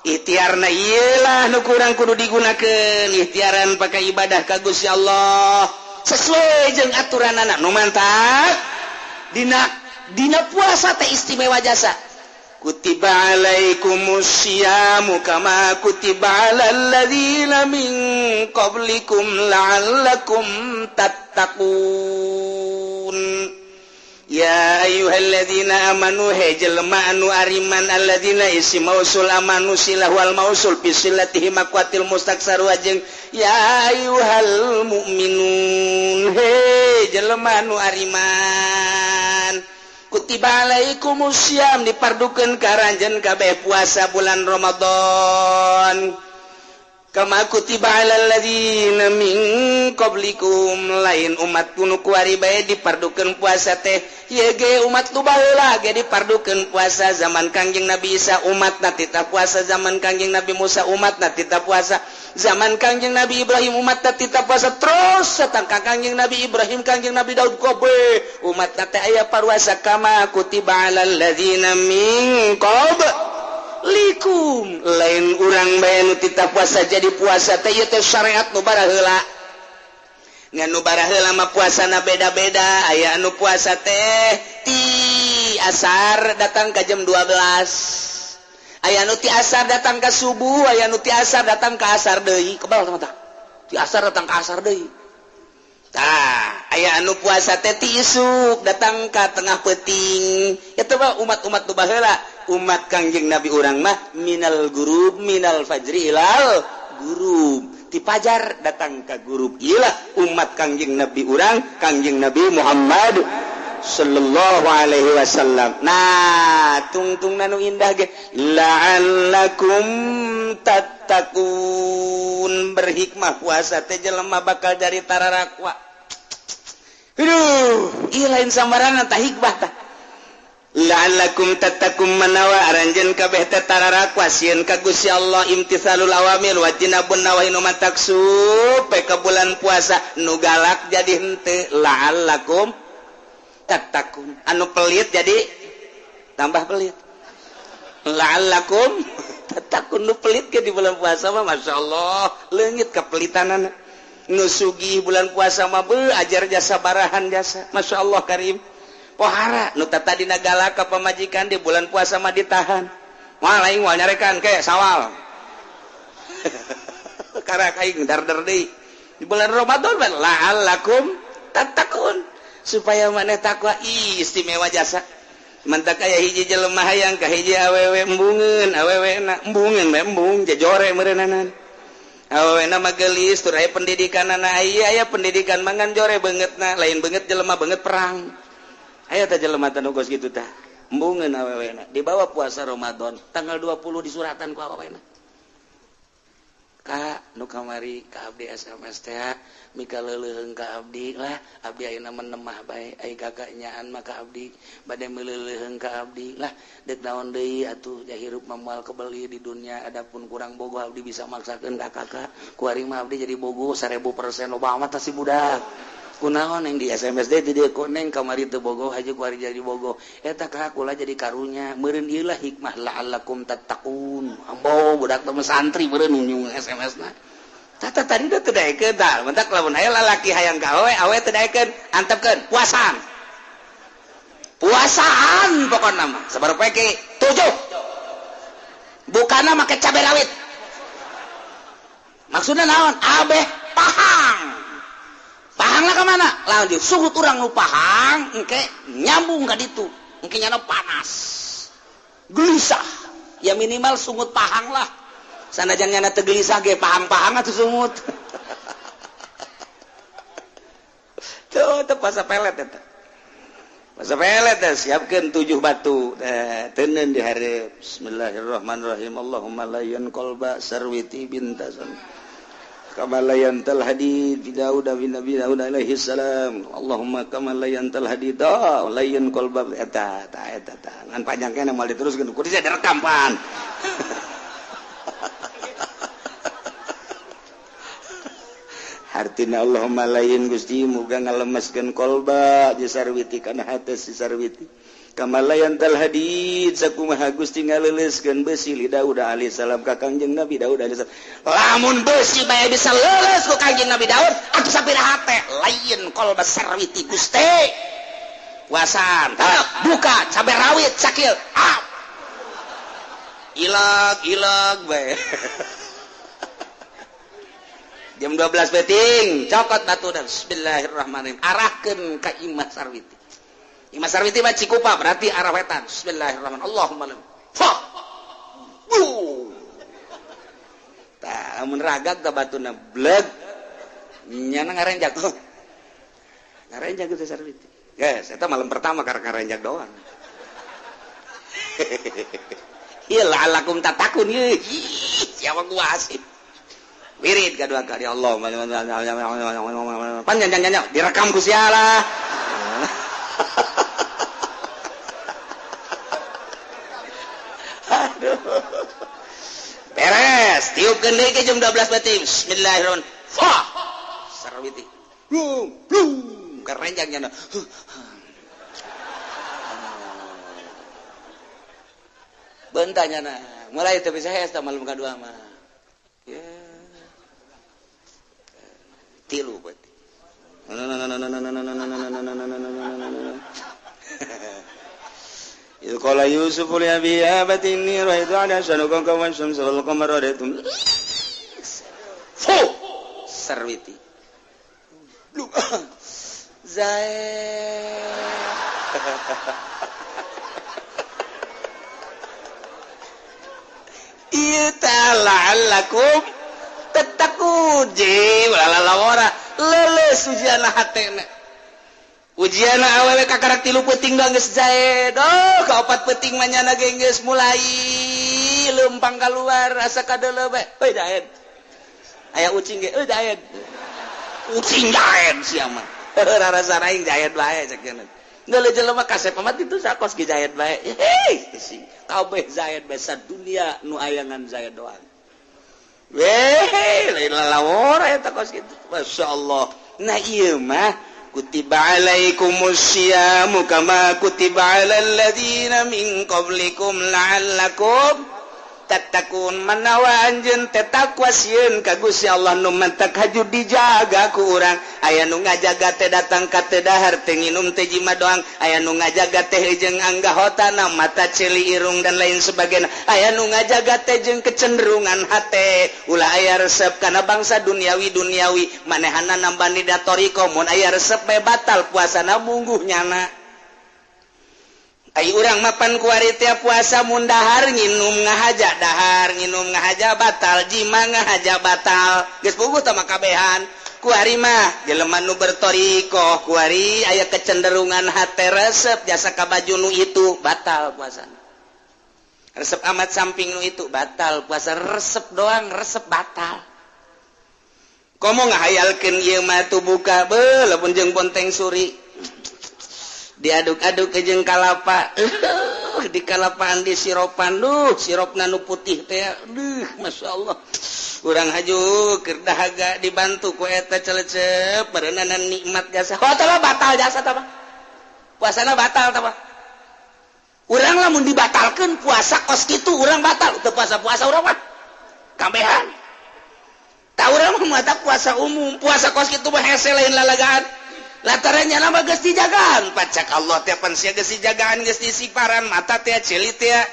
Ikhtiarna ieu nu kurang kudu digunakeun, ikhtiaran pakai ibadah ka Gusti Allah sesuai jeung aturanana nu mantap. Dina dina puasa teh istimewa jasa. Kutiba alaikumusyiamu kama kutiba alal ladzina min qablikum la'allakum tattaqun. Ya ayyuhalladzina amanu he jelema anu ariman alladzina isi mausul amanu silah wal mausul bi silatihi maqwatil mustaksaru jeung ya ayyuhal mu'minun he jelema anu ariman kutiba alaikumusyiam dipardukeun ka aranjeun kabeh puasa bulan Ramadan kama kutiba alal ladzina min qablikum lain umat nu kuari bae dipardukeun puasa teh ieu ge umat nu baheula ge dipardukeun puasa zaman Kangjeng Nabi Isa umatna titah puasa, zaman Kangjeng Nabi Musa umatna titah puasa, zaman Kangjeng Nabi Ibrahim umatna titah puasa, terus satang ka Kangjeng Nabi Ibrahim Kangjeng Nabi Daud kabeh umatna teh aya paruasa kama kutiba alal ladzina min qablikum lain urang bae nu titah puasa jadi puasa teh ieu teh syariat nu baraheula. Ngan nu baraheula mah puasana beda-beda, aya anu puasa teh ti asar datang ka jam 12, aya anu ti asar datang ka subuh, aya anu ti asar datang ka asar deui, kebal teh mah ti asar datang ka asar deui. Tah, aya anu puasa teh ti isuk datang ka tengah peuting. Eta mah umat-umat nu baheula. Umat Kangjeng Nabi urang mah minal gurub minal fajri ilal gurub, ti fajar datang ka gurub. Iyalah umat Kangjeng Nabi urang, Kangjeng Nabi Muhammad sallallahu alaihi wasallam. Nah, tungtungna nu indah ge la'allakum tattaqun, berhikmah puasa teh jelema bakal jadi tararakwa. Aduh, ieu lain sambarangan tah hikmah tah. La'allakum tattaqun manawa aranjeun kabeh teh tararakwa sieun ka Gusti Allah imtithalul awamir wa jinabun nawahi nu matak supe ka bulan puasa nu galak jadi henteu la'allakum tattaqun, anu pelit jadi tambah pelit. La'allakum tattaqun nu pelit ke di bulan puasa mah masyaallah leungit kepelitanana. Nu sugih bulan puasa mah beuh ajar jasa barahan jasa masyaallah karim. Pohara nu tadina galak ka pamajikan di bulan puasa mah ditahan. Moal aing moal nyarekan ke sawal. Karak aing darder deui. Di bulan Ramadan mah la'allakum tattaqun, supaya maneh takwa. Ih, istimewa jasa. Mantak aya hiji jelema hayang ka hiji awewe embungeun, awewe na embungeun bae embung jejore meureunana. Awena mah geulis tur aya pendidikanana, aya pendidikan mangan jore beungeutna, lain beungeut jelema beungeut perang. Aya teh jelema teh nu geus kitu tah. Embungeun awewena dibawa puasa Ramadan tanggal 20 disuratan ku awewena. Ka nu kamari ka abdi SMS teh mika leuleuheung ka abdi lah, abdi ayeuna menemah bae, ai kakak nyaan mah ka abdi bade meuleuheung ka abdi lah, deuk naon deui atuh ja hirup mah moal kebeli di dunia, adapun kurang bogoh abdi bisa maksakeun ka kakak, kuari mah abdi jadi bogoh 1000% loba amat si budak. Kunaon yang di SMS deui di dieu ku neng kamari teu bogoh haji kuari jadi bogoh, eta ka kula jadi karunya meureun ieu lah hikmah la'allakum tattaqun. Ambo budak teh santri meureun nyung SMS na. Tata tadi teu daekeun tah, mentak lamun aya lalaki hayang ka awe, awe teu daekeun, antepkeun puasaan. Puasaan pokona mah sabar poe 7. Bukana make cabe rawit. Maksudna naon? Abeh pahang. Pahang lah kemana? Lanjut suhu turang nu pahang, engke nyambung ka ditu, engke nyana panas, gelisah. Ya minimal sungut pahang lah. Sanajan nyana teu gelisah ge pahang-pahang atuh sungut. Tuh teu puasa pelet eta. Puasa pelet teh siapkeun 7 batu. Teuneun di hareup. Bismillahirrahmanirrahim. Allahumma layyan qalba sarwiti bintasan. Kama layantal hadid Daud bin Nabi Daud alaihi salam. Allahumma kama layantal hadid layan qalba eta ta eta ta. Ngan panjang keneh moal diteruskeun kudu direkam pan. Hartina Allahumma layin Gusti muga ngalemeskeun qalba di sarwiti kana hate si sarwiti. Kama layantal hadid sakumaha Gusti ngaleuleuskeun besi li Daud alaihi salam ka Kangjeng Nabi Daud alaihi salam. Lamun besi bae bisa leuleus ku Kangjeng Nabi Daud atuh sapira hate lain qalba sarwiti Gusti. Puasaan buka cabe rawit sakil ah. Ilag ilag bae. Jam 12 beting cokot batu dan bismillahirrahmanirrahim arahkeun ka Imah Sarwiti. Imah Sarwiti mah Cikupa berarti arah wetan. Bismillahirrahmanirrahim. Allahumma fa. Tah lamun ragag tah batuna bleg nyana ngarenjak. Ngarenjak teh Sarwiti. Geus eta malam pertama karek ngarenjak doang. Ieu la'allakum tatakun ieu. Siapa gua asik. Wirid kedua kali Allah panjang panjang direkam ku sialah. Aduh. Beres, tiupkeun deui ke jam 12 batin. Bismillahirrahmanirrahim. Fa. Sarwiti. Blung, blung, kerenjang nya. Bentanya na, mulai teu bisa hese malam kadua mah. Ya. Tilu berarti. Idh qala Yusuf li abihi ya abati inni ra'aytu ahada asyara kawkaban wasyamsa wal qamara ra'aytum. Fu sarwiti. Zae. Ieu la'allakum tattaqun. Je lalalawara leuleus ujianna hatena. Ujianna awewe kakarak 3 peuting doang geus jae. Doh ka 4 peuting mah nyana ge geus mulai leumpang kaluar asa kadeuleu bae. Euy daed. Aya ucing ge euy daed. Ucing daed sia mah. Rarasa aing daed bae cek cenah. Deuleu jelema kasep amat itu sakos ge jaed bae. Hei sing kabeh zaid bae sadunia nu ayangan zaid doang. Weh, lain lalawara eta kos kitu. Masyaallah. Nah ieu mah kutiba alaikumusyiamu kama kutiba alal ladzina min qablikum la'allakum Tattaqun manawa anjeun teh takwa sieun ka Gusti Allah nu mantak haju dijaga ku urang. Aya nu ngajaga teh datang ka teu dahar, teu nginum, teu jima doang. Aya nu ngajaga teh jeung anggahotana, mata, ceuli, irung, dan lain sebagainya. Aya nu ngajaga teh jeung kecenderungan hate, ulah aya resep kana bangsa duniawi duniawi. Manehana nambani da thoriqoh, mun aya resep bae batal puasana, mungguh nyana. Ai urang mapan kuari teh puasa, mun dahar nginum ngahaja, dahar nginum ngahaja batal, jima ngahaja batal, geus puguh tah mah kabehan. Kuari mah jelema nu berthoriqoh, kuari aya kecenderungan hate resep jasa ka baju nu itu, batal puasana. Resep amat samping nu itu, batal puasa. Resep doang, resep batal. Komo ngahayalkeun ieu mah tuh buka beuh lamun jeung bonteng suri diaduk-aduk ke jeung kalapa, di kalapaan di siropan, duh, sirop nu putih teh, duh, masya Allah. Urang haju keur dahaga dibantu ku eta celecep berenanan nikmat jasa. Oh, tah batal jasa tah, puasana batal tah. Urang lamun dibatalkeun puasa kos kitu, urang batal teu puasa-puasa urang mah kabehan. Tah, urang mah mata puasa umum, puasa kos kitu mah hese, lain lalagaan, lantarannya nama geus dijagaan. Pacak Allah teh pan sia geus dijagaan, geus disiparan mata teh, ceuli teh,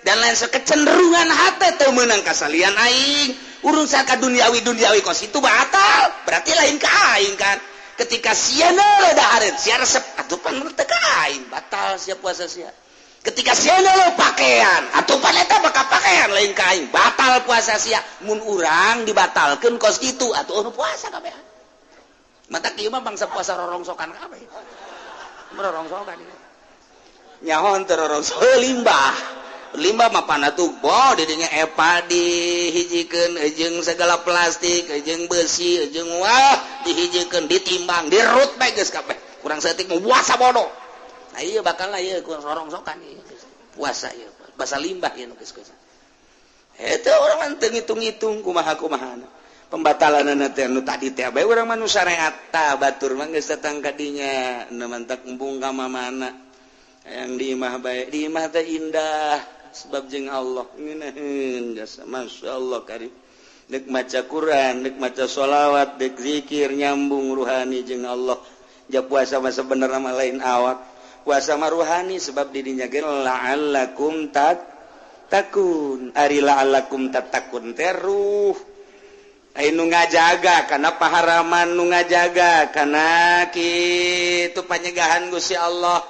dan lain kecenderungan hate teu meunang kasalian aing. Urung saka duniawi duniawi kos itu batal, berarti lain ka aing kan. Ketika sia neuleuh dahareun, sia resep atuh, pan teu ka aing, batal sia puasa sia. Ketika sia neuleuh pakaian atuh, pan eta bakal pakaian, lain ka aing, batal puasa sia. Mun urang dibatalkeun kos kitu atuh puasa kabehan. Mata kieu mah bangsa puasa rorongsokan kabeh, rorongsokan nyaho teu rorongso limbah. Limbah mah pana tuh bo didinya epa dihijikeun jeung segala plastik jeung besi jeung wah dihijikeun, ditimbang, dirut bae geus kabeh. Kurang saeutik mau puasa bodoh. Nah, iya bakal lah ieu kurang rorongsokan ieu puasa, ieu basa limbah ieu nu geus. Eta urang teu ngitung-ngitung kumaha-kumahana pembatalan teh nu tadi teh bae. Urang mah nu syariat tah, batur mah geus datang ka dinya nu mantak embung ka mamana yang di imah bae. Di imah teh indah sebab jeung Allah ngeunaheun jasa, masyaallah karim. Dek maca Quran, dek maca sholawat, dek zikir, nyambung ruhani jeung Allah. Ja puasa mah sebenarnya mah lain awak, puasa mah ruhani, sebab didinya ge la'allakum tattaqun. Ari la'allakum tattaqun teh ruh. Ai nu ngajaga kana paharaman, nu ngajaga kana kitu panyegahan Gusti Allah,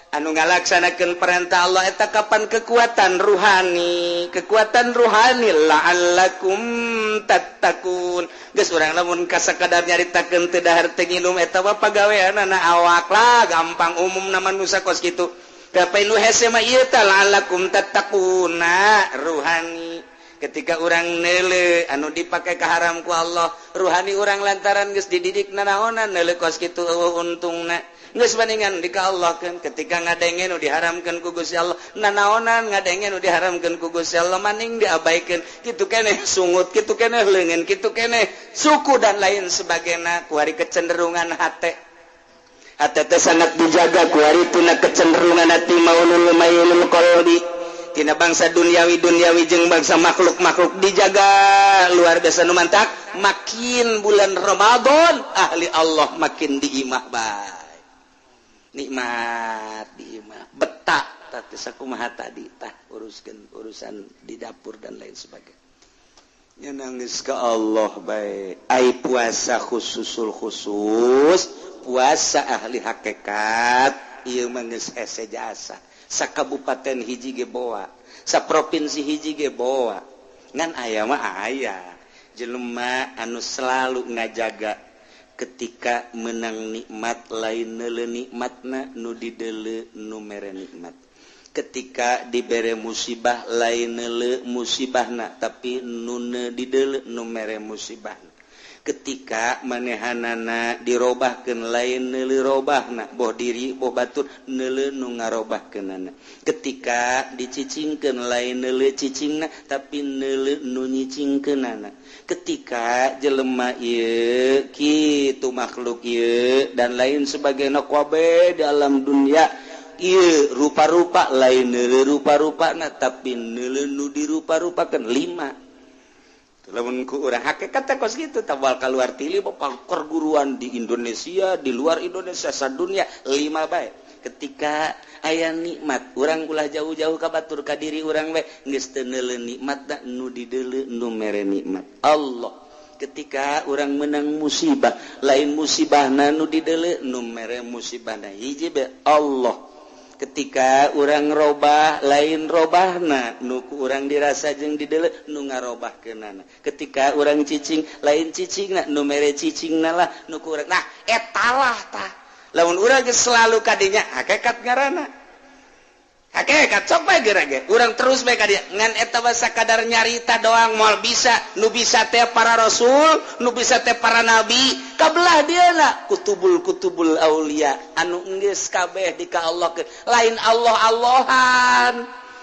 anu ngalaksanakeun perintah Allah, eta kapan kekuatan ruhani, kekuatan ruhani la'allakum tattaqun. Geus urang lamun kasakadar nyaritakeun teu dahar teu nginum, eta mah pagaweanana awak lah, gampang, umumna manusia kos kitu. Tapi nu hese mah ieu teh la'allakum tattaquna ruhani. Ketika urang neuleuh anu dipake kaharam ku Allah, ruhani urang lantaran geus dididik nanaonan neuleuh kos kitu eueuh untungna, geus bandingan di ka Allah kan. Ketika ngadenge nu diharamkeun ku Gusti Allah, nanaonan ngadenge nu diharamkeun ku Gusti Allah, maning diabaikeun kitu keneh, sungut kitu keneh, leungeun kitu keneh, suku dan lain sebagainya. Kuari kecenderungan hate, hate teh sangat dijaga kuari tina kecenderungan hati maulul mailul qalbi, tina bangsa duniawi duniawi jeung bangsa makhluk-makhluk dijaga luar biasa. Nu mantak makin bulan Ramadan ahli Allah makin di imah bae, nikmat di imah, betah. Tah sakumaha tadi tah, uruskeun urusan di dapur dan lain sebagainya, nangis ke Allah bae. Ai puasa khususul khusus, puasa ahli hakikat ieu mah geus hese jasa. Sakabupaten hiji ge boa, saprovinsi hiji ge boa. Ngan aya mah aya jelema anu selalu ngajaga, ketika menang nikmat lain neuleuh nikmatna, nu dideuleu nu mere nikmat. Ketika dibere musibah lain neuleuh musibahna, tapi nu dideuleu nu mere musibahna. Ketika manehanana dirobahkeun lain neuleuh robahna, boh diri boh batur, neuleuh nu ngarobahkeunana. Ketika dicicingkeun lain neuleuh cicingna, tapi neuleuh nu nyicingkeunana. Ketika jelema ieu kitu, makhluk ieu dan lain sebagainya, kabeh di alam dunia. Ieu rupa-rupa lain neuleuh rupa-rupana tapi neuleuh nu dirupa-rupakeun lima. Lamun ku urang hakikat teh kos kitu tabal kaluar ti lima perguruan di Indonesia, di luar Indonesia, sadunia lima bae. Ketika aya nikmat, urang ulah jauh-jauh ka batur, ka diri urang we, geus teu neuleuh nikmat nu dideuleu nu mere nikmat Allah. Ketika urang menang musibah, lain musibahna nu dideuleu, nu mere musibahna hiji be Allah. Ketika urang robah, lain robahna nu ku urang dirasa jeung dideuleu, nu ngarobahkeunana. Ketika urang cicing, lain cicingna nu mere cicingna lah nu ku urang. Nah, etalah tah lamun urang geus selalu kadinya hakikat ngaranna hakikat. Sok bae geura ge urang terus bae ka dieu, ngan eta mah sakadar nyarita doang, moal bisa. Nu bisa teh para rasul, nu bisa teh para nabi, kabelah dieuna kutubul kutubul aulia anu geus kabeh di ka Allah. Lain Allah Allahan,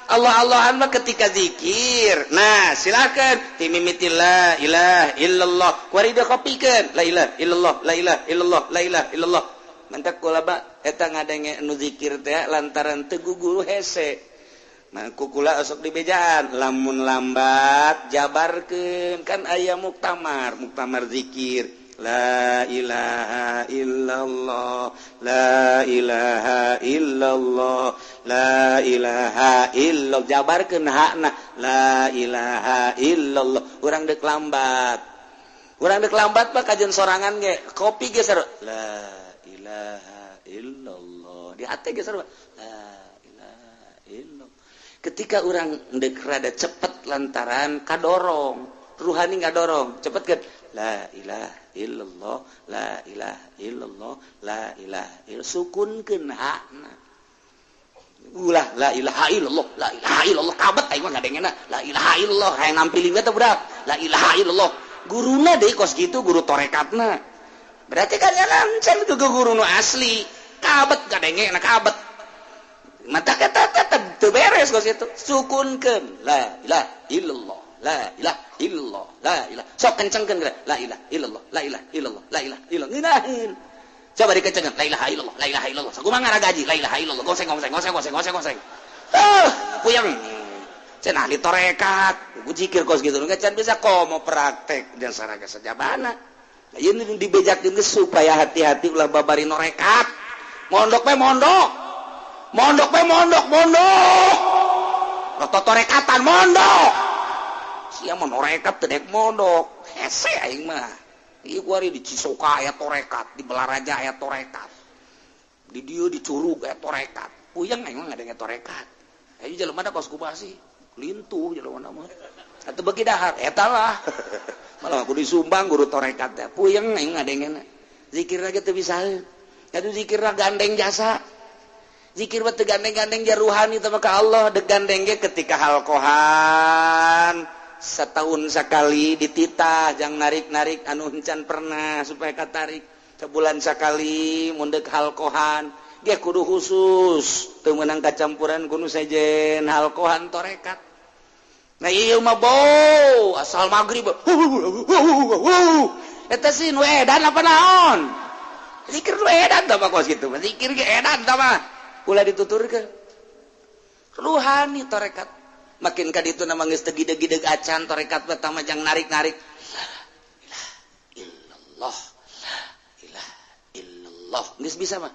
Allah Allahan mah ketika zikir. Nah, silakan timimiti la ilaha illallah, kuari kopikeun la ilaha illallah, la ilaha illallah, la ilaha illallah. Mantak kula ba eta ngadenge nu zikir teh lantaran teu guguru hese. Nah, kukula osok di bejaan lamun lambat jabarkeun, kan aya muktamar, muktamar zikir la ilaha illallah, la ilaha illallah, la ilaha illallah, jabarkeun hakna la ilaha illallah. Urang deuk lambat, urang deuk lambat mah kajian sorangan ge kopi ge seru la ilaha illallah di hati ge seru la ilaha illallah. Ketika urang deuk rada cepet lantaran kadorong ruhani, ngadorong cepet kan la ilaha illallah, la ilaha illallah, la ilaha illallah, sukunkeun hakna. Ulah la ilaha illallah, la ilaha illallah kabet aing mah ngadengena la ilaha illallah hayang nampiling teh budak la ilaha illallah. Guruna deui kos kitu, guru torekatna berarti kan lancar ke guru nu asli kabet kadengena kabet mata kata tetep teu beres kos kitu. Sukunkeun la ilaha illallah, la ilaha illallah, la ilaha, sok kencengkeun la ilaha illallah, la ilaha illallah, la ilaha illallah, ngeunaheun. Coba dikencengkeun la ilaha illallah, la ilaha illallah, sakumaha ngaragaji la ilaha illallah, goseng goseng goseng goseng goseng goseng, puyeng cenah ahli torekat zikir kos kitu can bisa komo praktek dan saraga sajabana. Ieu dibejakeun supaya hati-hati ulah babari norekat. Mondok we mondok, mondok we mondok, mondok roto torekatan mondok sia mah norekat teu dek mondok hese aing mah. Ieu kuari di Cisoka aya torekat, di Balaraja aya torekat, di dieu di Curug aya torekat, puyeng aing mah ngadenge torekat. Ayo jelema da kos kumaha sih lintuh jelema mah atuh beuki dahar eta lah malah aku disumbang guru torekat teh puyeng aing ngadengena. Zikir lagi teu bisaeun atuh, zikir gandeng jasa, zikir mah teu gandeng-gandeng ja ruhani teh ka Allah deg gandeng ge ketika halqohan setahun sekali dititah jang narik-narik anu encan pernah supaya katarik. Sebulan sekali mundek halqohan dia kudu khusus teu meunang kacampuran kudu sejen halqohan torekat. Nah, ieu mah bau asal magrib eta sih nu edan apa naon zikir nu edan tah mah kos kitu zikir ge edan tah mah ulah dituturkeun ruhani torekat. Makin ka ditu nama geus teu gideg-gideg acan torekat pertama jang narik-narik la ilaha illallah, la ilaha illallah geus bisa mah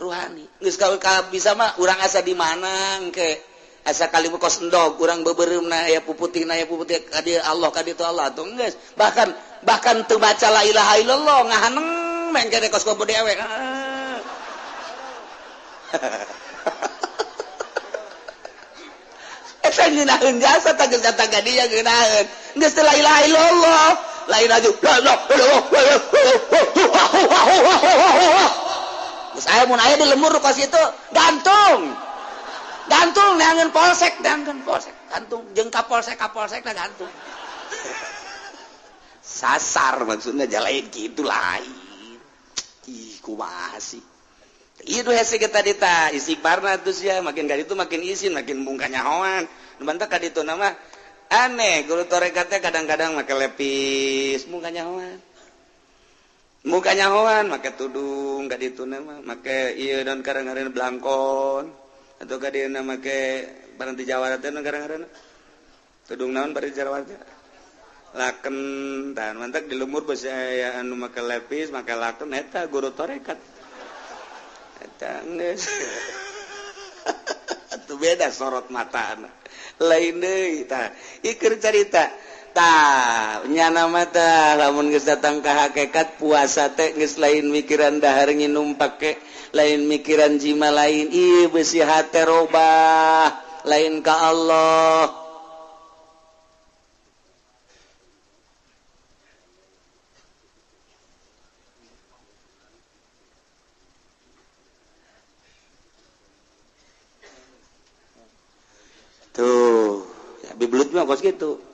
ruhani geus ka bisa mah urang asa di mana engke asa kali kos endog urang beubeureumpna aya puputihna aya puputih ka dieu Allah ka ditu Allah atuh geus. Bahkan bahkan teu baca la ilaha illallah ngahaneng mengke kos kopo dewe. Eta ngeunaheun jasa tah geus datang ka dieu ngeunaheun geus teu la ilaha illallah lain aja la ilaha illallah geus aya mun aya di lemur kos itu gantung gantung neangan polsek, neangan polsek gantung jeung ka polsek lah gantung sasar maksudnya jalain gitu lain. Ih kumaha sih itu hese kita dita istighfarna terus ya makin kali itu makin isin makin bungkanya hoan nu bantak ka ditu nama aneh guru torekatnya kadang-kadang make lepis bungkanya hoan. Muka nyahoan make tudung ka dituna mah make ieu dan karang-karang blangkon atau ka dieuna make barang di Jawa teh karang-karang tudung naon bari Jawa teh laken tah mantak di lembur besi aya anu make lepis make laken eta guru tarekat eta geus atuh beda sorot mata lain deui tah ieu carita. Tah nyana mata lamun geus datang ka hakikat puasa teh geus lain mikiran dahar nginum pake lain mikiran jima lain ieu beusi hate robah lain ka Allah. Tuh ya bibelut mah kos kitu.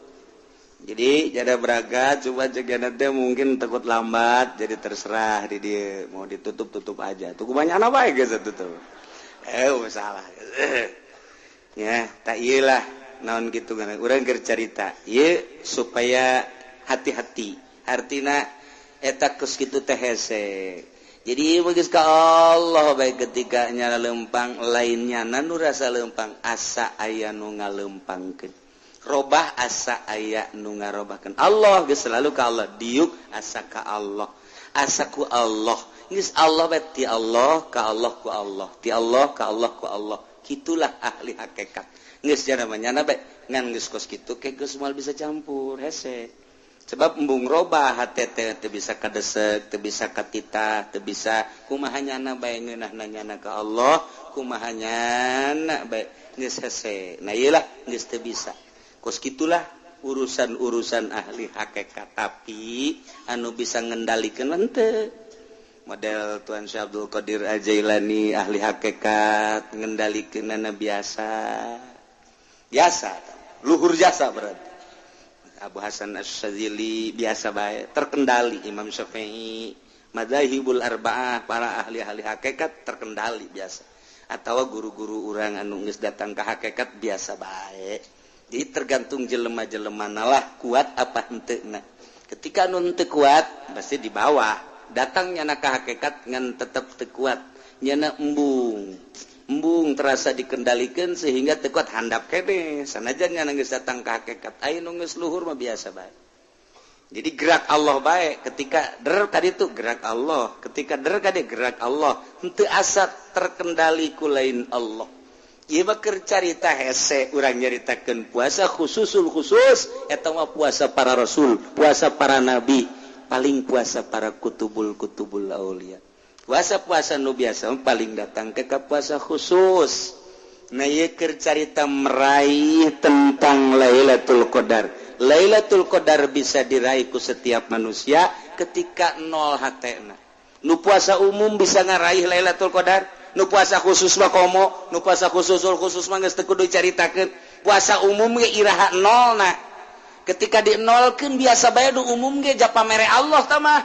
Jadi jada berangkat coba cek nanti mungkin takut lambat jadi terserah di dia mau ditutup tutup aja. Tuh banyak apa ya guys tutup. Masalah. Ya, tak iyalah naon gitu kan. Urang keur carita. Ieu supaya hati-hati. Artina eta geus kitu teh hese. Jadi geus ka Allah bae ketika nyala lempang lainnya nu rasa lempang asa aya nu ngalempangkeun. Robah asa aya nu ngarobahkeun Allah geus selalu ka Allah diuk asa ka Allah asa ku Allah geus Allah bae ti Allah ka Allah ku Allah ti Allah ka Allah ku Allah kitulah ahli hakikat geus jana mah nyana bae ngan geus kos kitu ke geus moal bisa campur hese sebab embung robah hate teh teu bisa kadesek teu bisa katitah teu bisa kumaha nyana bae ngeunahna nyana ka Allah kumaha nyana bae geus hese nah ieu lah geus teu bisa. Kos gitulah urusan-urusan ahli hakikat tapi anu bisa ngendalikeun henteu. Model Tuan Syekh Abdul Qadir Al-Jailani ahli hakikat ngendalikeunana biasa. Biasa, luhur jasa berarti. Abu Hasan Asy-Syadzili biasa bae, terkendali. Imam Syafi'i, madzahibul arba'ah, para ahli-ahli hakikat terkendali biasa. Atawa guru-guru urang anu geus datang ka hakikat biasa bae. Jadi tergantung jelema-jelema lah kuat apa henteu. Ketika nu henteu kuat pasti di bawah. Datang nyana ka hakikat ngan tetep teu kuat. Nyana embung. Embung terasa dikendalikeun sehingga teu kuat handap kene. Sanajan nyana geus datang ka hakikat aya nu geus luhur mah biasa bae. Jadi gerak Allah bae ketika der tadi tuh gerak Allah, ketika der kade gerak Allah, henteu asa terkendali ku lain Allah. Ieu mah keur carita hese urang nyaritakeun puasa khususul khusus eta mah puasa para rasul, puasa para nabi, paling puasa para kutubul-kutubul aulia. Puasa-puasa nu biasa paling datang ke puasa khusus. Nah ieu keur carita meraih tentang Lailatul Qadar. Lailatul Qadar bisa diraih ku setiap manusia ketika nol hatena. Nu puasa umum bisa ngaraih Lailatul Qadar. Nu puasa khusus mah komo, nu puasa khususul khusus mah geus teu kudu dicaritakeun. Puasa umum ge iraha nolna. Ketika dinolkeun biasa bae nu umum ge japamere Allah tah mah.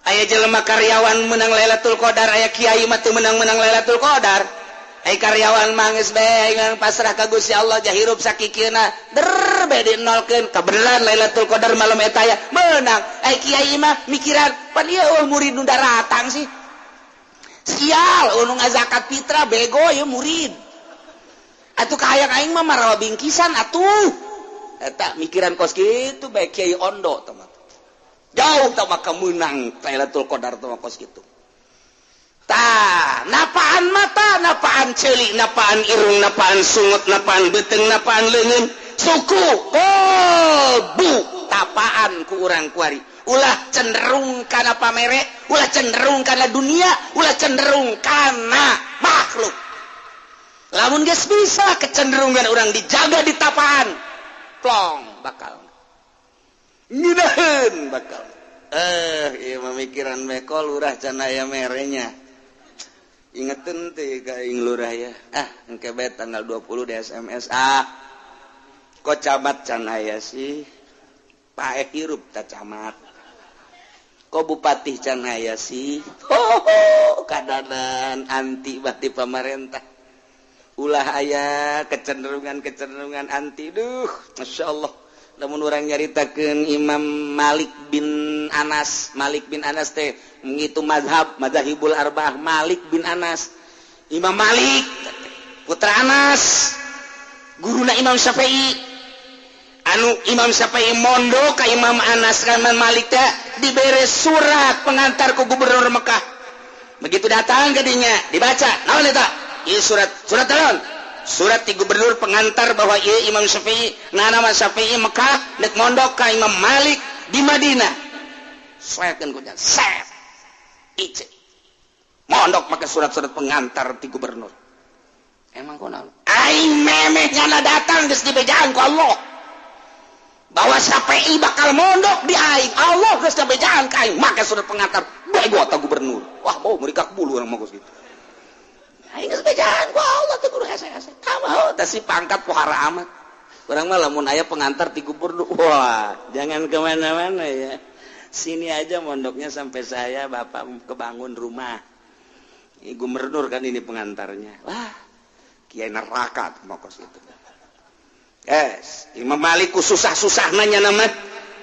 Aya jelema karyawan menang Lailatul Qadar, aya kiai mah teu menang-menang Lailatul Qadar. Aya karyawan mah geus bae ngan pasrah ka Gusti Allah jahirup sakikieuna. Der bae dinolkeun kabeneran Lailatul Qadar malam eta aya meunang. Aya kiai mah mikiran, pan ieu murid nu daratang sih. Sial, anu ngazakat fitrah bego ya murid. Atuh kahayang aing mah marawa bingkisan atuh. Eta mikiran kos kitu bae kiai ondo tah mah. Jauh tah mah kemenang Lailatul Qadar tah mah kos kitu. Tah, napaan mata, napaan ceuli, napaan irung, napaan sungut, napaan beuteung, napaan leungeun, suku, kolbu, tapaan ku urang kuari. Ulah cenderung kana pamere, ulah cenderung kana dunia, ulah cenderung kana makhluk. Lamun geus bisa kecenderungan urang dijaga di tapaan, plong bakal. Ngeunaheun bakal. Ieu mah mikiran meko lurah can aya merenya. Ingetin teh ka aing lurah ya. Ah, engke bae tanggal 20 di SMS. Ah. Kok camat can aya sih? Paeh hirup ta camat. Kok bupati can aya sih? Ho, kadanan anti bati pamarentah. Ulah aya kecenderungan-kecenderungan anti duh, masyaallah. Lamun urang nyaritakeun Imam Malik bin Anas, Malik bin Anas teh ngitu mazhab Madzahibul Arba'ah Malik bin Anas. Imam Malik putra Anas, guruna Imam Syafi'i. Anu Imam Syafi'i mondok ka Imam Anas kan Malik teh dibere surat pengantar ku gubernur Mekah. Begitu datang ke dinya dibaca, naon eta? Ieu surat, surat naon? Surat di gubernur pengantar bahwa ieu Imam Syafi'i, nama Syafi'i Mekah nek mondok ka Imam Malik di Madinah. Sekeun ku set. Ice. Mondok make surat-surat pengantar di gubernur. Emang kunaon? Aing memeh nyana datang geus dibejaan ku Allah. Bahwa Syafi'i bakal mondok di aing, Allah geus dibejaan ka aing make surat pengantar. Bego ta gubernur. Wah, bau mereka bulu urang mah geus kitu. Aing geus bejaan ku Allah teh kudu hese-hese. Tah si pangkat pohara amat. Urang mah lamun aya pengantar ti gubernur, wah, jangan kemana-mana ya. Sini aja mondoknya sampai saya bapak kebangun rumah. Ini gubernur kan ini pengantarnya. Wah, kiai neraka mokos itu. Yes, Imam Malik ku susah-susah nanya nama.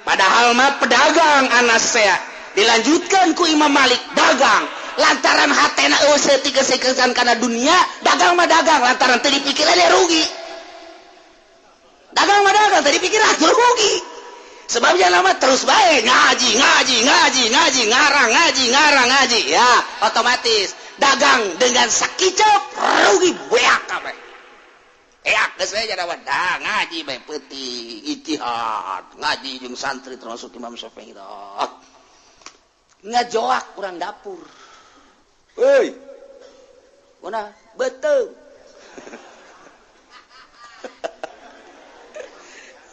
Padahal mah pedagang Anas saya. Dilanjutkan ku Imam Malik dagang. Lantaran hatena eueuh saeutik-saeutik kana dunia, dagang mah dagang lantaran teu dipikiran dia rugi. Dagang mah dagang teu dipikiran rugi. Sebabnya lama terus baik ngaji, ngaji, ngaji, ngaji, ngarang, ngaji, ngarang, ngaji. Ya, otomatis dagang dengan sakicep rugi beak kabeh. Eak geus we jadi dah ngaji bae peuting ijtihad, ngaji jeung santri termasuk Imam Syafi'i. Ngajoak urang dapur. Hei. Kuna beuteung.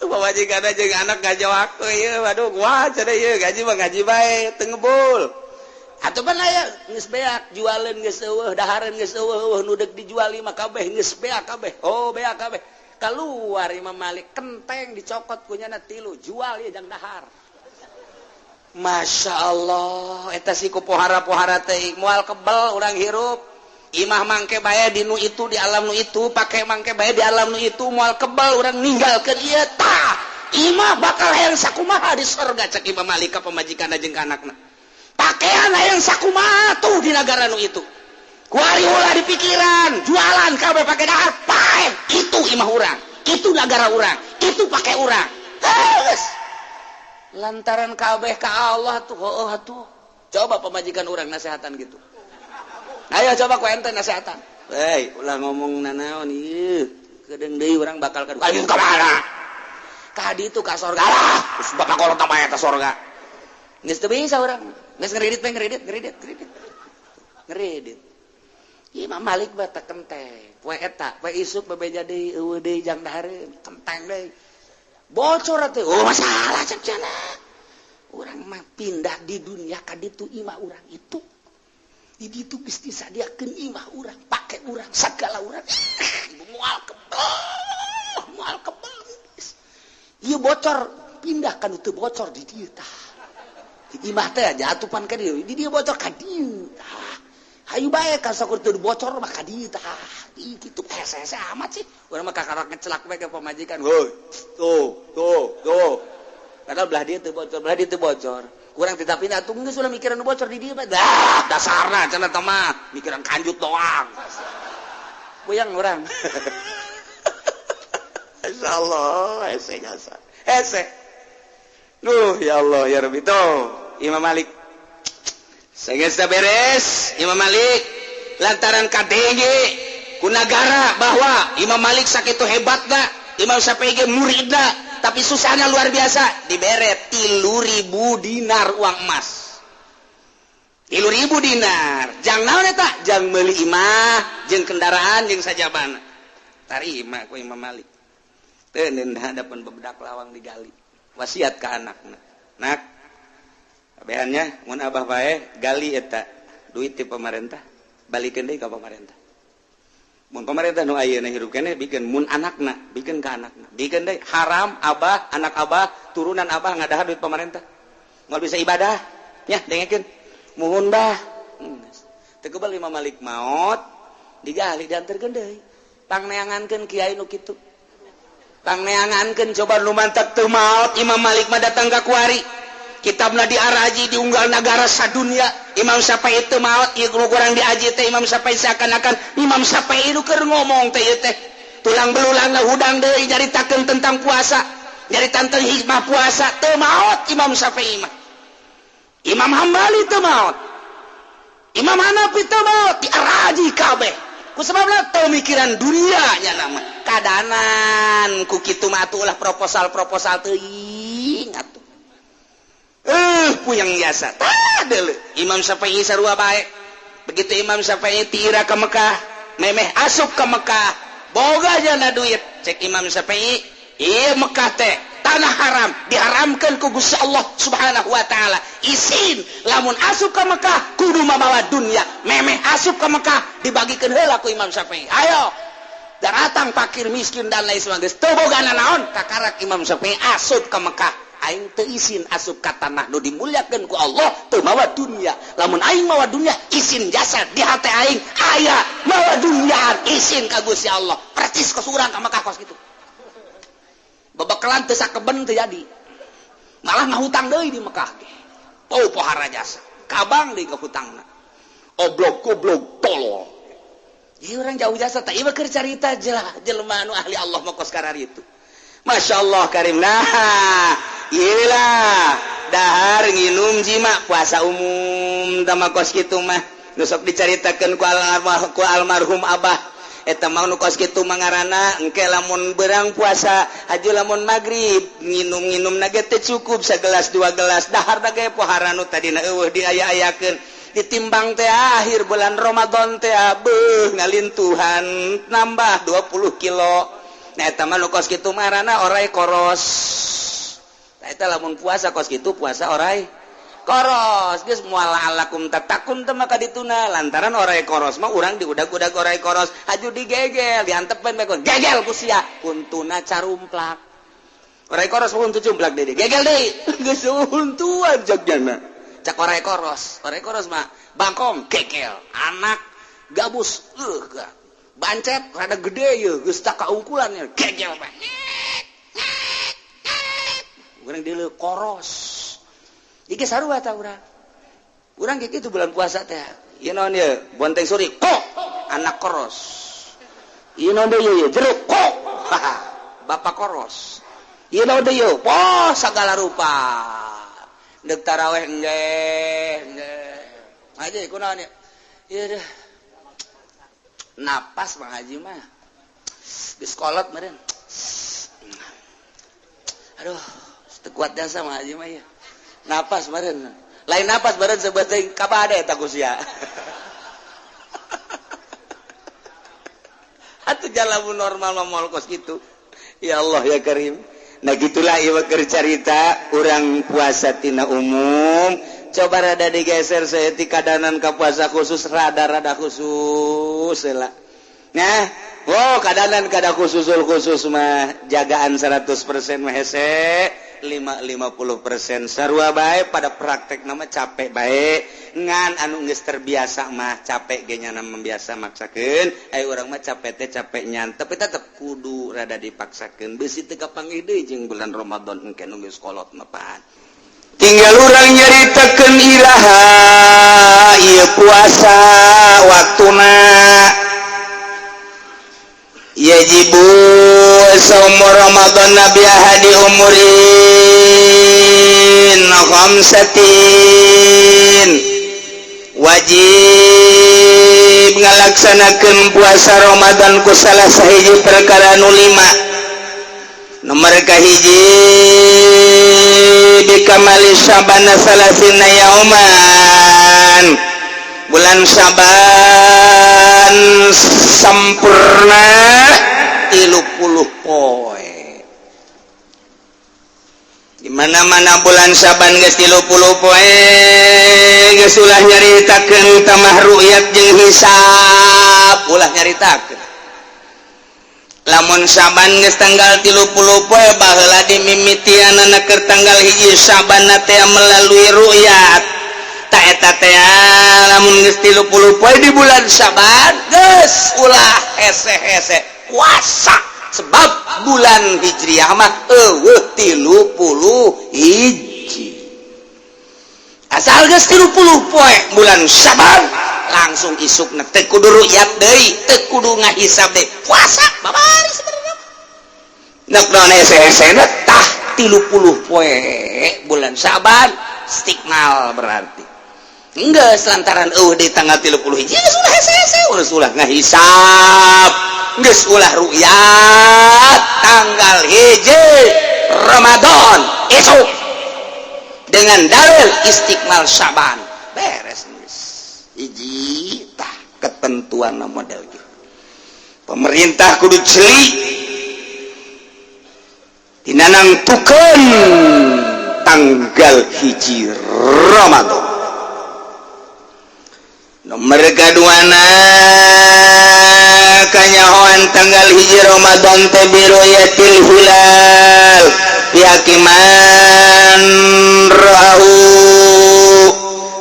Pamajikan jeung anak ngajoak ieu, waduh gua cenah ieu gaji mah ngaji bae teu ngebul. Atuh pan aya geus beak jualeun geus eueuh, dahareun geus eueuh, nu deuk dijual mah kabeh geus beak kabeh. Oh, beak kabeh. Keluar Imam Malik kenteng dicokot kunyana tilu, jual ieu jang dahar. Masya Allah, eta si ku pohara-pohara teh moal kebel urang hirup. Imah mangke bae di nu itu di alam nu itu, pake mangke bae di alam nu itu, moal kebel urang ninggalkeun ieu tah. Imah bakal hayang sakumaha di sorga cek Imam Malik ka pamajikanna jeung ka anakna. Pakaian hayang sakumaha tuh di nagara nu itu. Kuari ulah di pikiran, jualan kabeh pake dahar, pae. Itu imah urang, itu nagara urang, itu pake urang. Geus. Lantaran kabeh ka Allah tuh, heueuh atuh. Coba pamajikan urang nasehatan gitu. Ayo coba ku ente nasehatan. Hei, ulah ngomong nanaon ieu. Kedeung deui urang bakal ka ayo ka mana? Ka ditu ka sorga lah. Geus bakal kolot mah eta sorga. Geus teu bisa urang. Geus ngeridit we ngeridit, ngeridit, ngeridit. Ngeridit. Imam Malik mah teh kenteng. Poe eta, poe isuk bebeja deui eueuh deui jang dahareun, kenteng deui. Bocor teh, oh masalah cek cenah. Urang mah pindah di dunia ka ditu imah urang itu. Di ditu geus disadiakeun imah urang, pake urang, sagala urang. Moal kebel, moal kebel. Ieu bocor pindah ka nu teu bocor di dieu tah. Di imah teh jatupan ka dieu, di dieu bocor ka dieu tah. Hayu bae ka sakur teu bocor mah ka dieu tah. Ih kitu hese-hese amat sih. Urang mah kakarak ngecelak bae ka pamajikan. Heuy, tuh, tuh, tuh. Padahal belah dieu teu bocor, belah dieu teu bocor. Kurang tidak pindah atuh geus ulah mikiran nu bocor di dieu mah. Dah, dasarna cenah teh mah mikiran kanjut doang. Puyeng urang. Insyaallah hese jasa. Hese. Duh, ya Allah ya Rabbi tuh Imam Malik. Sehingga beres Imam Malik lantaran KDG ku nagara bahwa Imam Malik sakitu hebatna, Imam Syafi'i ge muridna, tapi susahnya luar biasa, dibere 3.000 dinar uang emas. 3.000 dinar. Jang naon eta? Jang meuli imah, jeung kendaraan jeung sajabana. Tarima ku Imam Malik. Teu hadapan bebedak lawang digali. Wasiat ka anakna. Nak, abeannya mun abah bae gali eta duit ti pemerintah, balikeun deui ka pemerintah. Mun pemerintah nu ayeuna hirup keneh bikeun mun anakna, bikeun ka anakna. Bikeun deui haram abah, anak abah, turunan abah ngadahar duit pemerintah. Moal bisa ibadah, nya dengekeun. Muhun bah. Teu kebal Imam Malik maot, digali dianterkeun deui. Pangneangankeun kiai nu kitu. Pangneangankeun coba nu mantak teu maot. Imam Malik mah datang ka kuari, kitabna diaraji, diunggal nagara sadunia. Imam Syafi'i teu maot. Ieu nu kurang diaji teh Imam Syafi'i, seakan-akan Imam Syafi'i nu keur ngomong teh ieu teh tulang belulang hudang deui nyaritakeun tentang puasa, nyaritakeun tentang hikmah puasa. Teu maot Imam Syafi'i mah. Imam Hambali teu maot, Imam Hanafi teu maot, diaraji kabeh. Ku sebabna teu mikiran dunia nya nama kadanan. Ku kitu mah atuh ulah proposal-proposal teuing atuh. Puyeng jasa. Tah deuleu Imam Syafi'i sarua bae. Begitu Imam Syafi'i tira ke Mekah, memeh asup ke Mekah, boga jana duit. Cek Imam Syafi'i, ieu Mekah teh tanah haram, diharamkan ku Gusti Allah Subhanahu wa Taala. Isin lamun asup ke Mekah kudu mamawa dunia. Memeh asup ke Mekah dibagikan heula ku Imam Syafi'i. Ayo datang fakir miskin dan lain sebagainya, teu boga naon. Kakarak Imam Syafi'i asup ke Mekah, "Aing teu isin asup ka tanah nu dimuliakeun ku Allah teu mawa dunia. Lamun aing mawa dunia, isin jasa di hati aing aya mawa dunia, isin ka Gusti Allah." Percis kos urang ka Mekah kos kitu. Babakalan teu sakeben, teu jadi, malah ngahutang deui di Mekah. Oh, pohara jasa kabang deui ngahutangna. Oblog goblok tolol. Ieu urang jauh jasa tah. Ieu keur carita jelema anu ahli Allah mah kos itu. Masya Allah karim. Nah, iyalah, dahar, nginum, jima, puasa umum tama kos kitu mah. Nu sok dicaritakeun ku almarhum abah eta mah nu kos kitu mangarana engke lamun berang puasa haju, lamun maghrib nginum-nginum nage teu cukup segelas dua gelas, dahar ge pohara nu tadina eueuh diaya-ayakeun. Ditimbang teh akhir bulan Ramadan teh, beuh, ngalintuhan nambah 20 kilo. Nah, eta mah nu kos kitu marana orai koros. Nah, eta lamun puasa kos kitu puasa orai koros. Geus moal alakum tatakun teh maka dituna lantaran orai koros mah urang diudag-udag orai koros haju digegel, diantepen bae gegel ku sia, untuna carumplak. Orai koros mah huntu cumplak deui, gegel deui, geus huntuan jagjana. Cak orai koros, orai koros mah bangkong gegel, anak gabus bancet rada gede ye, geus tak kaungkulan gegel bae. Urang deuleu koros. Iki sarua ta urang. Urang kayak gitu bulan puasa teh. Ieu naon ieu? Bonteng suri kok anak koros. Ieu naon deui ieu? Jeruk kok. Bapak koros. Ieu naon deui ieu? Poh segala rupa. Deuk taraweh engge, engge. Aja kunaon ieu? Ieu deh. Napas Bang Haji mah. Geus kolot meureun. Aduh, teu kuat jasa Bang Haji mah ieu. Napas meureun. Lain napas meureun sebeuting kabade eta ku sia. Atuh jalan normal mah moal kos kitu. Ya Allah ya Karim. Nah, gitulah ieu keur carita urang puasa tina umum. Coba rada digeser saeutik kadanan ka puasa khusus, rada-rada khusus lah. Nah, oh, kadanan kada khususul khusus mah jagaan 100% mah hese, 5 50% sarua bae. Pada praktek nama capek bae, ngan anu geus terbiasa mah capek ge nyana biasa maksakeun. Aya urang mah capek teh capek nyan, tapi tetep kudu rada dipaksakeun beusi teu kapanggih deui jeung bulan Ramadan engke nu geus kolot mah pan. Tinggal urang nyaritakeun iraha ieu puasa waktuna. Yajibu saumu Ramadan bi ahadi umurin khamsatin. Wajib ngalaksanakeun puasa Ramadan ku salah sahiji perkara nu lima. Nomor kahiji, bikamali Syabana salasina yauman, bulan Syaban sampurna 30 poe. Di mana-mana bulan Syaban geus 30 poe geus ulah nyaritakeun tamah ru'yat jeung hisab, ulah nyaritakeun. Lamun Syaban geus tanggal 30 poe, baheula dimimitianana keur tanggal 1 Syaban teh melalui ru'yat. Ta eta teh lamun geus 30 poe di bulan Syaban geus ulah hese-hese puasa. Sebab bulan Hijriah mah euweuh 31. Asal geus 30 poe bulan Syaban, langsung isukna teu kudu rukyat deui, teu kudu ngahisab deui, puasa babari sebenarnya. Nek naon hese-hesena? Tah, 30 poe bulan Syaban istikmal, berarti enggak lantaran euweuh di tanggal 31 geus ulah hese-hese, geus ulah ngahisab, geus ulah rukyat. Tanggal 1 Ramadan esok dengan dalil istikmal Syaban beres geus. Hiji tah ketentuan model gitu. Pemerintah kudu jeli dina nangtukeun tanggal 1 Ramadan. Nomor kaduana, kanyahoan tanggal 1 Ramadan teh biru'yatil hilal bi haqqi man ra'ahu,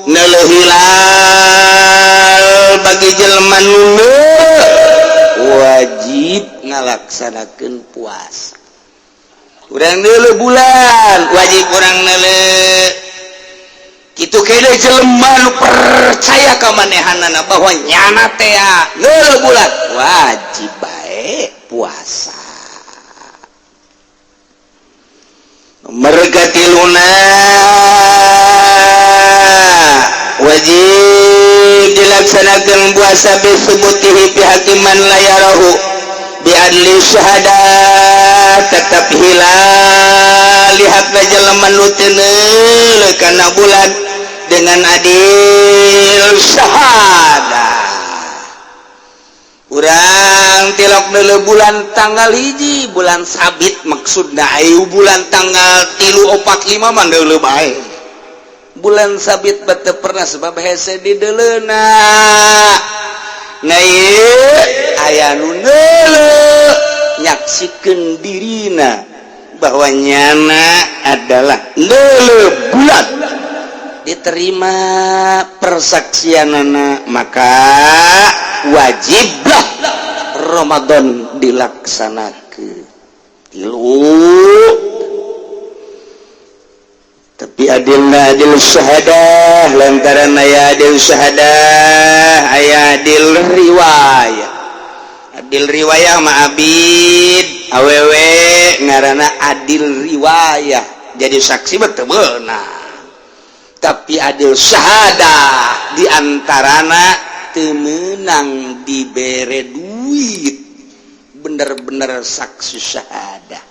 neuleuh hilal bagi jelema nu wajib ngalaksanakeun puasa. Urang neuleuh bulan, wajib urang neuleuh kitu kene. Jelema nu percaya ka manehanana bahwa nyana teh neuleuh bulan, wajib bae puasa. Nomor katiluna, wajib dilaksanakan puasa bisubutihi bi haqqi man la yarahu bi adli syahadah, tetap hilal lihat jelema nu teu neuleuh kana bulan dengan adil syahadah. Urang tilok neuleuh bulan tanggal 1 bulan sabit, maksudna ayu bulan tanggal 3, 4, 5 mah neuleuh bae bulan sabit bete pernah, sebab hese di deuleuna. Nah, ieu aya nu neuleuh, nyaksikeun dirina bahwa nyana adalah neuleuh bulan, diterima persaksianana, maka wajiblah Ramadan dilaksanakan. Tilu, tapi adilna adil syahadah, lantaran aya adil syahadah, aya adil riwayah. Adil riwayah mah abid awewe ngaranna adil riwayah, jadi saksi betul benar. Tapi adil syahadah diantarana temenang dibere duit, bener-bener saksi syahadah.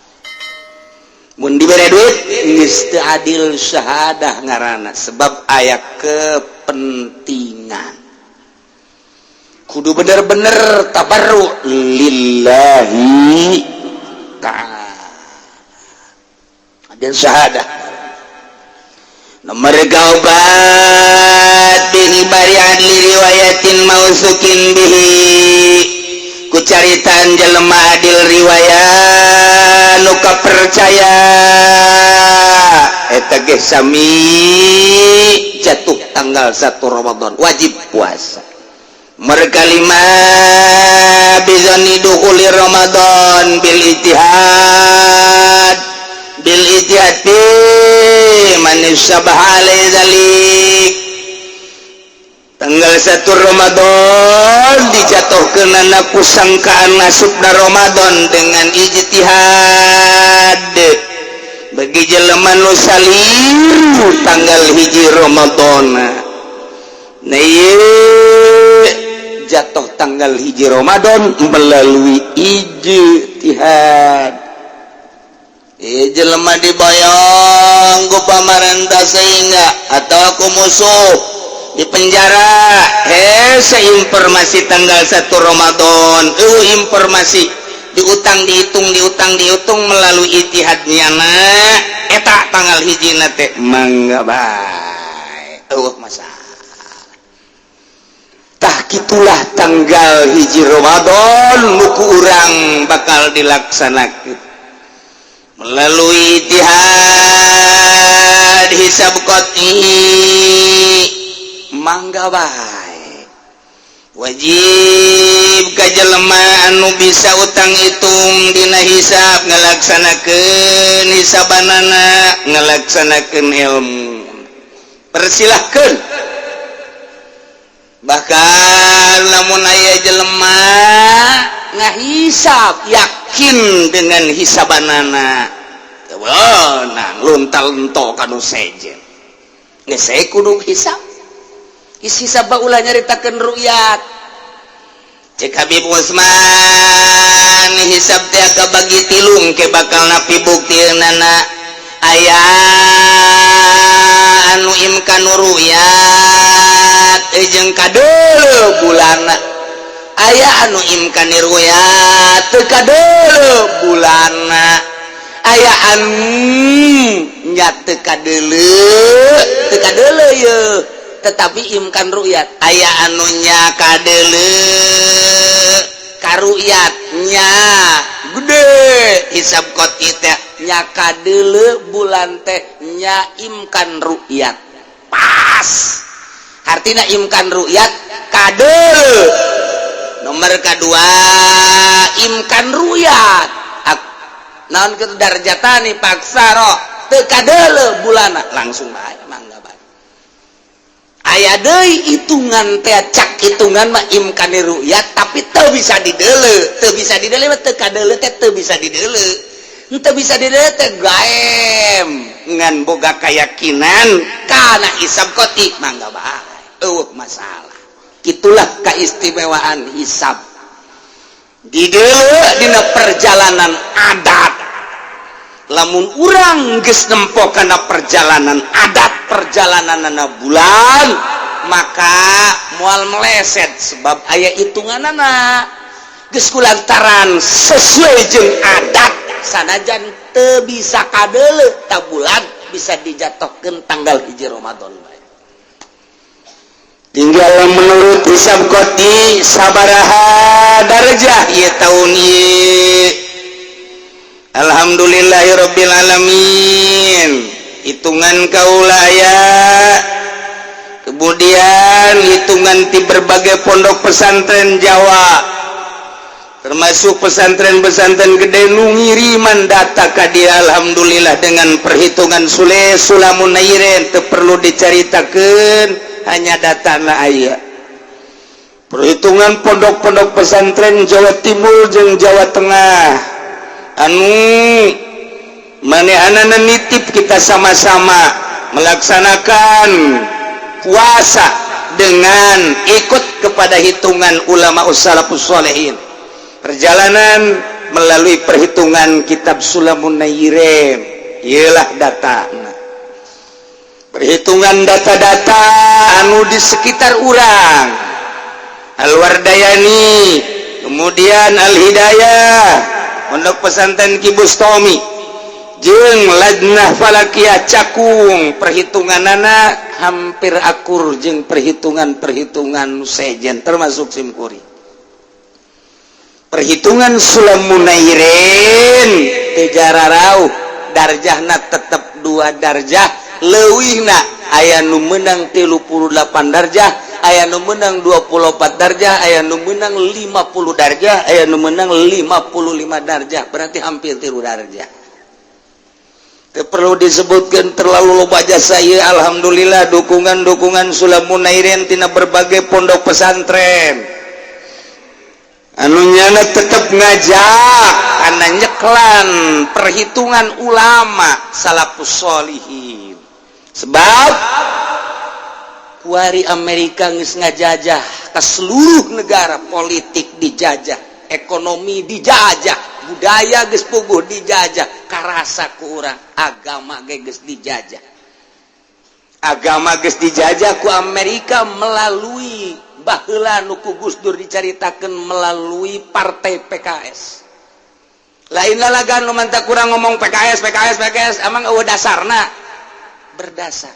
Mun dibere duit geus teu adil syahadah ngaranna, sebab aya kepentingan, kudu bener-bener tabarru lillahi ta'ala, adil syahadah. Nomor kaopat, bihi bari adli riwayatin mautsuqin bihi, ku caritaan jelema adil riwayat nu kapercaya, eta ge sami jatuh tanggal 1 Ramadan wajib puasa. Mereka lima, bizani dukhuli Ramadan bil ijtihad, bil ijtihad man sabah alaihi dzalik, tanggal 1 Ramadan dijatuhkeun ku sangkaan masukna Ramadan dengan ijtihad bagi jelema nu saliru tanggal 1 Ramadan. Nah, ieu jatuh tanggal 1 Ramadan melalui ijtihad. Eh, jelema diboyong ku pamarentah sehingga atau aku musuh di penjara, hese informasi tanggal 1 Ramadan, informasi diutang, dihitung, diutang, dihitung melalui ijtihadnya. Nah, eta tanggal 1 teh mangga bae, euweuh masalah. Tah, gitulah tanggal 1 Ramadan muku urang bakal dilaksanakan melalui ijtihad hisab qat'i, mangga bae. Wajib ka jelema anu bisa utang hitung dina hisab, ngalaksanakeun hisabanana, ngalaksanakeun ilmu, persilahkan. Bahkan lamun aya jelema ngahisab, yakin dengan hisabanana, nah, luntal ento kanu sejen geus kudu hisab. Hisab ulah nyaritakeun ru'yat. Cek Habib Usman, hisab teh bagi tilung ke bakal napi bukti nana. Aya anu imkan ru'yat jeung kadeuleu bulana, aya anu imkan ru'yat teu kadeuleu bulana, aya anu nya teu kadeuleu, teu kadeuleu ye, tetapi imkan ru'yat. Aya anu nya kadeuleu karuyatnya gede, hisab qot'i teh nya kadeuleu bulan teh nya imkan ru'yat pas. Artinya imkan ru'yat kadeuleu. Nomor kedua, imkan ru'yat naon kitu darjatani paksaro teu kadeuleu bulana, langsung bae, mangga bae. Aya deui hitungan teh, cak hitungan mah imkan ru'yat tapi teu bisa dideuleu. Teu bisa dideuleu mah teu kadeuleu teh, teu bisa dideuleu, teu bisa dideuleu teh gaem, ngan boga keyakinan kana hisab qot'i, mangga bae, eueuh masalah. Itulah keistimewaan hisab dideuleu dina perjalanan adat. Lamun urang geus nempo kana perjalanan adat, perjalanan bulan, maka moal meleset sebab aya hitunganana geus kulantaran sesuai jeung adat. Sanajan teu bisa kadeuleu ta bulan, bisa dijatuhkeun tanggal 1 Ramadan bae. Tinggal menurut hisab qot'i sabaraha darajah ieu tahun ieu. Alhamdulillahirabbil alamin, hitungan kaula aya, kemudian hitungan di berbagai pondok pesantren Jawa, termasuk pesantren-pesantren gede nu ngiriman data ka dia. Alhamdulillah, dengan perhitungan Sule Sulamun Nairen, teu perlu diceritakan, hanya data na aya. Perhitungan pondok-pondok pesantren Jawa Timur jeung Jawa Tengah anu manehanana nitip kita sama-sama melaksanakan puasa dengan ikut kepada hitungan ulama salafus solehin, perjalanan melalui perhitungan kitab Sulamun Nairen ialah data perhitungan data-data anu di sekitar urang, Al-Wardayani, kemudian Al-Hidayah, Pondok Pesantren Ki Bustomi jeung Lajnah Falakiyah Cakung, perhitunganana hampir akur jeung perhitungan-perhitungan sejen, termasuk simkuring. Perhitungan Sulamunairin teu darjahna tetep dua darjah leuwihna. Aya nu menang 38 darjah, aya nu menang 24 darjah, aya nu menang 50 darjah, aya nu menang 55 darjah, berarti hampir 3 darjah. Teu perlu disebutkan terlalu loba jasa ieu. Alhamdulillah, dukungan-dukungan Sulamunairin tina berbagai pondok pesantren anu nyana tetep ngajak karena nyeklan perhitungan ulama salafus solihin, sebab kuari Amerika geus ngajajah ke seluruh negara. Politik dijajah, ekonomi dijajah, budaya geus puguh dijajah, karasa ku urang agama ge geus dijajah. Agama geus dijajah ku Amerika melalui baheula nu ku Gus Dur dicaritakeun, melalui partai PKS. Lain lalagan nu mantak kurang ngomong PKS, PKS, PKS, emang eueuh dasarna? Berdasar.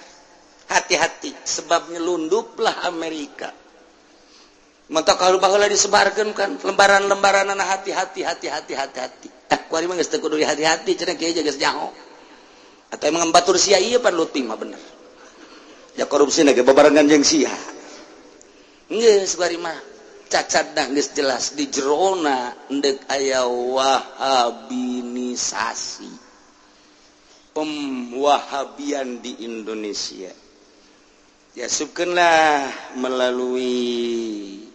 Hati-hati, sebab nyelunduplah Amerika. Mantak kalau baheula disebarkeun kan lembaran-lembaran, hati-hati, hati-hati, hati-hati. Eh, kuari mah geus teu kudu hati-hati cenah, kieu geus nyaho. Atau emang batur sia ieu pan Lutfi mah bener. Ya, korupsi ge babarengan jeung sia. Geus kuari mah. Cacat geus jelas di jerona endek aya wahabinisasi, pemwahabian di Indonesia. Ya, subkenlah melalui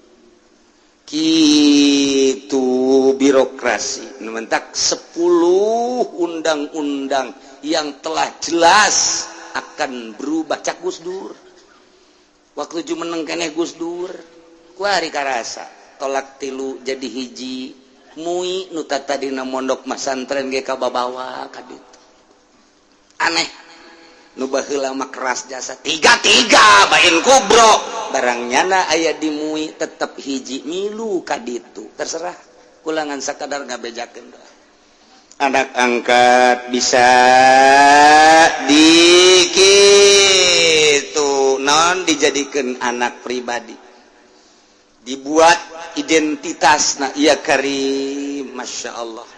kitu birokrasi mentak 10 undang-undang yang telah jelas akan berubah. Cak Gus Dur waktu jumeneng keneh, Gus Dur kuari karasa talak tilu jadi hiji, MUI nu tadina mondok masantren ge kababawa ka ditu. Aneh, nu baheula mah keras jasa tiga tiga bain kubro, barang nyana aya di MUI tetep hiji, milu ka ditu. Terserah kulangan sakadar ngabejakeun. Anak angkat bisa dikitu non dijadikan anak pribadi, dibuat identitas. Nah, iya karim, Masya Allah,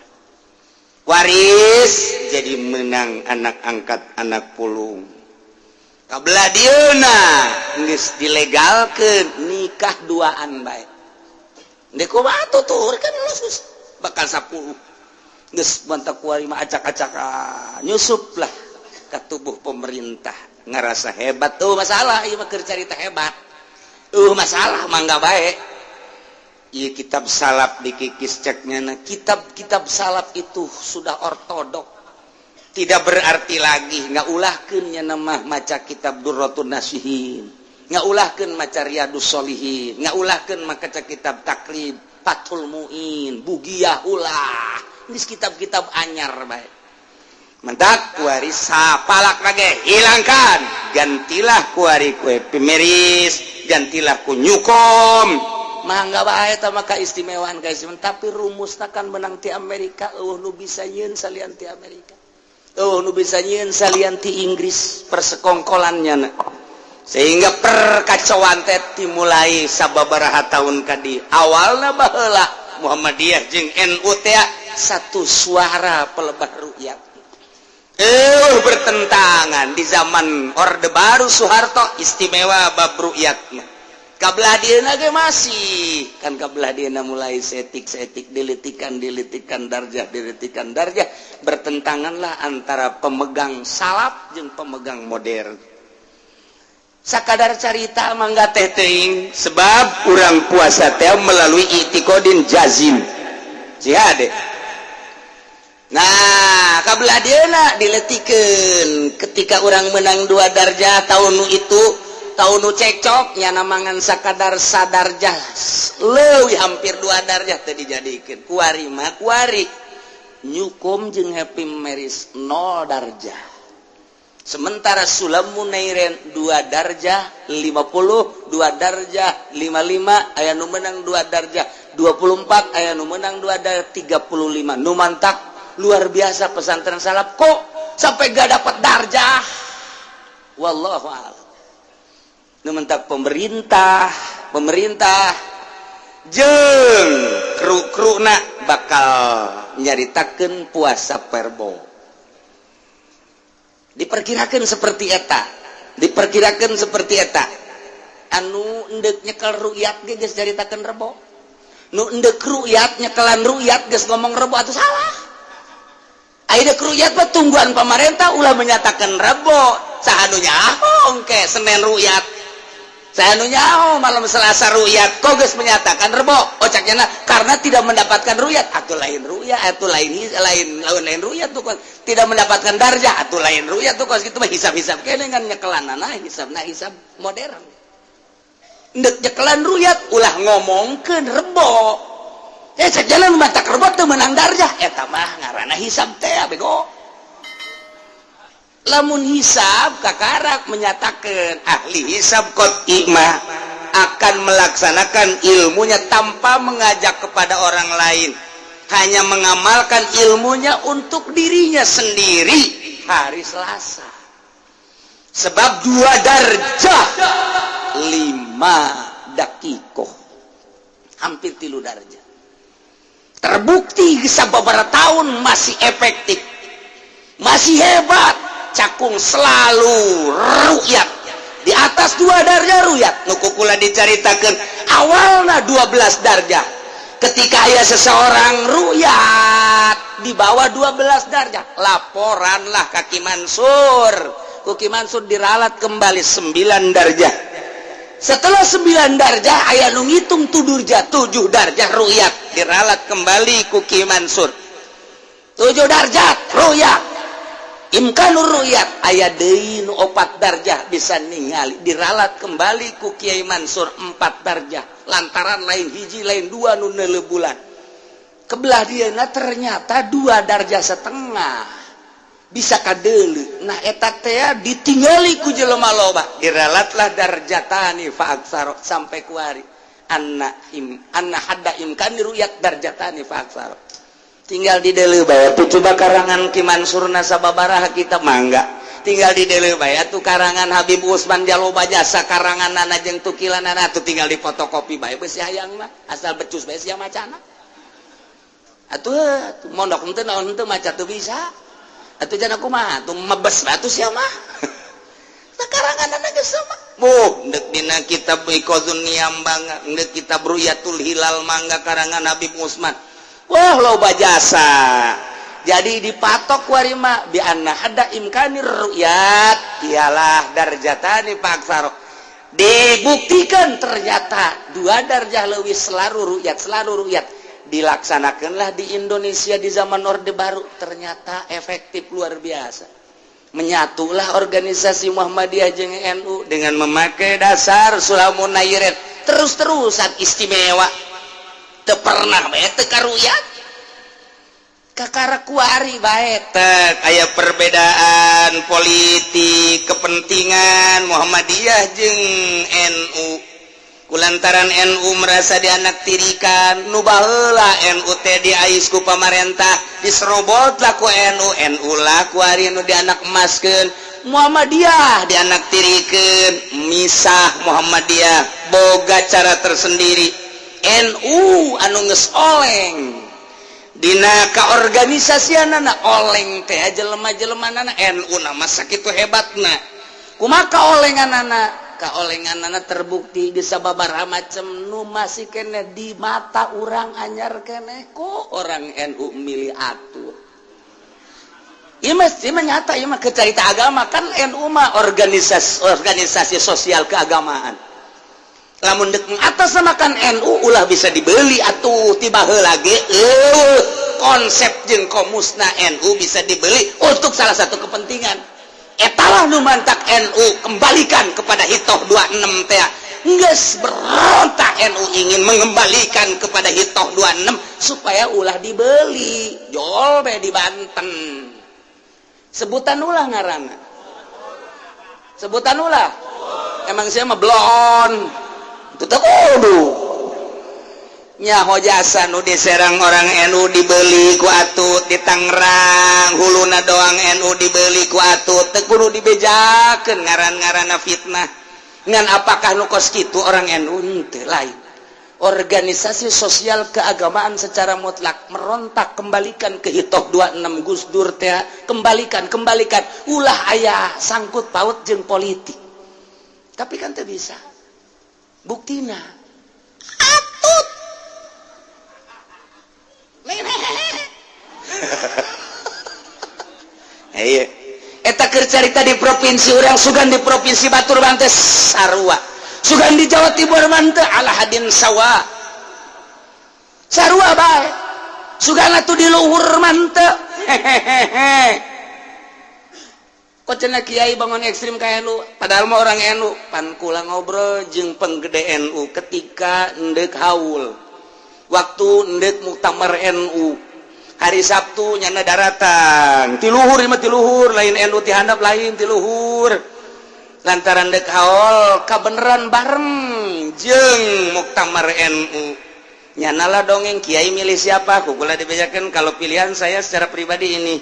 waris jadi menang anak angkat, anak pulung. Kabelah dieuna geus dilegalkeun nikah duaan bae. Ndek kumaha tutur kan khusus bakal 10 geus bantak kuari mah acak-acakan nyusup lah ke tubuh pemerintah, ngerasa hebat tuh. Masalah ieu mah keur carita hebat, masalah mangga bae. Ieu kitab salaf dikikis ceknya. Nah, kitab-kitab salaf itu sudah ortodok, tidak berarti lagi. Nggak ulahkeun nya nama maca kitab Durratun Nasihin, nggak ulahkeun maca Riyadus Solihin, nggak ulahkeun maca kitab Takrib, Fathul Muin, Bugiyah, ulah. Ini kitab-kitab anyar bae. Mentak kuari sapalak lagi hilangkan, gantilah kuari ku Happy Marriage, gantilah ku Newcom. Mangga bae eta mah keistimewaan keistimewaan, tapi rumusna kan menang ti Amerika. Euweuh nu bisa nyieun salian ti Amerika, euweuh nu bisa nyieun salian ti Inggris persekongkolannya na. Sehingga perkacauan teh dimulai sababaraha tahun kadi. Awalna baheula Muhammadiyah jeung NU teh satu suara pelebah rukyat, bertentangan di zaman Orde Baru Soeharto istimewa bab rukyatna. Kabelah dieuna ge masih kan, kabelah dieuna mulai setik-setik dilitikan dilitikan darjah, dilitikan darjah, bertentanganlah antara pemegang salaf jeung pemegang modern. Sakadar carita mangga teh teuing, sebab urang puasa teh melalui i'tiqodin jazim jihad. Nah, kabelah dieuna diletikeun ketika orang menang dua darjah tahun itu, tahun nu cekcok nyana mangan sakadar sadarjah leuwih hampir dua darjah teh dijadikeun. Kuari mah kuari Newcom jeung Happy Marriage 0 darjah, sementara Sulamun Nairen dua darjah 50, dua darjah 55, aya nu menang dua darjah 24, aya nu menang dua darjah 35. Nu mantak luar biasa pesantren salaf kok sampai gak dapat darjah, wallahu a'lam. Nu mentak pemerintah pemerintah jeung kru-kruna bakal nyaritakeun puasa perbo, diperkirakan seperti eta, diperkirakan seperti eta. Anu endek nyekel rukyat ge geus caritakeun rebo, nu endek rukyat nyekelan rukyat geus ngomong rebo atuh salah. Ayeuna rukyat mah tungguan pemerintah ulah menyatakan rebo. Saha nu nyaho engke Senin rukyat, saha nu nyaho malam Selasa rukyat, kok geus menyatakan rebo? Oh, caknya karena tidak mendapatkan rukyat atau lain rukyat atau lain lain lain lain rukyat tuh tidak mendapatkan darjah atau lain rukyat tuh. Kos gitu mah hisab-hisab kene kan nyekelanana hisabna hisab modern. Ndek nyekelan rukyat ulah ngomongkeun rebo. Cek jalan matak rebo teu menang darjah, eta mah ngaranna hisab teh bego. Lamun hisab kakarak menyatakan ahli hisab qot'i mah akan melaksanakan ilmunya tanpa mengajak kepada orang lain, hanya mengamalkan ilmunya untuk dirinya sendiri hari Selasa, sebab dua darjah 5 dakikoh hampir 3 darjah terbukti beberapa tahun masih efektif, masih hebat. Cakung selalu rukyat di atas dua darjah, rukyat nu ku kula dicaritakan awalnya. 12 darjah. Ketika aya seseorang ru'yat di bawah 12 darjah, laporanlah ka Ki Mansur. Ku Ki Mansur diralat kembali 9 darjah. Setelah 9 darjah aya nu ngitung tudurja 7 darjah ru'yat, diralat kembali ku Ki Mansur. 7 darjah ru'yat. Imkanur ru'yat aya deui nu 4 darjah bisa ningali, diralat kembali ku Kiai Mansur 4 darjah. Lantaran lain hiji lain dua nu neuleuh bulan. Kebelah dieuna ternyata 2 darjah setengah bisa kadeuleu. Nah eta teh ditinggali ku jelema loba, diralatlah darjatani fa aksaro sampai kuari anna im anna hadda imkani ru'yat darjatani fa aksaro. Tinggal di deuleu bae atuh coba karangan Ki Mansurna sababaraha kitab mangga. Tinggal di deuleu bae atuh karangan Habib Usman Jaloba jasa karanganana jeung tukilanana atuh tinggal di fotokopi bae beusi hayang mah asal becus bae sia macana. Atuh mondok henteu naon henteu maca teu bisa. Atuh jana kumaha atuh mebes atuh sia mah. Tah karanganana geus sama. Buh, deuk dina kitab Iqazun Niyam mangga, deuk kitab Ru'yatul Hilal mangga karangan Habib Usman. Wah loba jasa. Jadi dipatok warima bi anna hadda imkanir ru'yat ialah darjatani fa aksaro. Dibuktikan ternyata 2 darjah leuwih selalu ru'yat, selalu ru'yat. Dilaksanakanlah di Indonesia di zaman Orde Baru, ternyata efektif luar biasa. Menyatulah organisasi Muhammadiyah jeung NU dengan memakai dasar Sulamun Nairet terus-terusan istimewa. Teu pernah bae teu karuyat. Kakara kuari bae tek aya perbedaan politik kepentingan Muhammadiyah jeung NU. Kulantaran NU merasa dianaktirikan, nu baheula NU teh diais ku pamarentah, diserobotlah ku NU, NU lah kuari nu dianak emaskeun, Muhammadiyah dianaktirikeun, misah Muhammadiyah boga cara tersendiri. NU anu geus oleng dina kaorganisasianana oleng teh jelema-jelemanana NU na masa kitu hebatna. Kumaha kaolenganana? Kaolenganana terbukti di sababaraha macem nu masih keneh di mata urang anyar keneh ku orang NU milih atuh. Ieu mah ieu mah nyata, ieu mah kecarita agama kan NU mah organisasi sosial keagamaan. Lamun dek mengatasnamakan NU ulah bisa dibeli atuh tiba heula ge konsep jeung komusna NU bisa dibeli untuk salah satu kepentingan. Etalah nu mantak NU kembalikan kepada Hitoh 26 teh. Geus berontak NU ingin mengembalikan kepada Hitoh 26 supaya ulah dibeli. Jol be di Banten. Sebutan ulah ngaranna. Sebutan ulah. Emang sia mah blon. Tetep kudu nyaho jasa nu diserang orang NU dibeli ku Atut di Tangerang huluna doang NU dibeli ku Atut teu kudu dibejakeun ngaran-ngaranna fitnah. Ngan apakah nu kos kitu orang NU? Henteu, lain. Organisasi sosial keagamaan secara mutlak merontak, kembalikan ke Hitoh 26 Gus Dur teh, kembalikan, kembalikan, ulah aya sangkut paut jeung politik. Tapi kan teu bisa. Buktina Atut. Iya. Eta keur carita di provinsi urang, sugan di provinsi batur mah teh sarua. Sugan di Jawa Timur mah teu ala hadin sawa. Sarua bae. Sugan atuh di luhur mah teu. Hehehe. Kok cenah kiai bangun ekstrim ka NU, padahal mah orang NU. Pan kula ngobrol jeung penggede NU ketika endek haul. Waktu endek muktamar NU hari Sabtu nyana daratan ti luhur mah ti luhur lain NU ti handap lain ti luhur lantaran dek haul kabeneran bareng jeung muktamar NU nyana lah dongeng kiai milih siapa ku kula dibejakeun kalau pilihan saya secara pribadi ini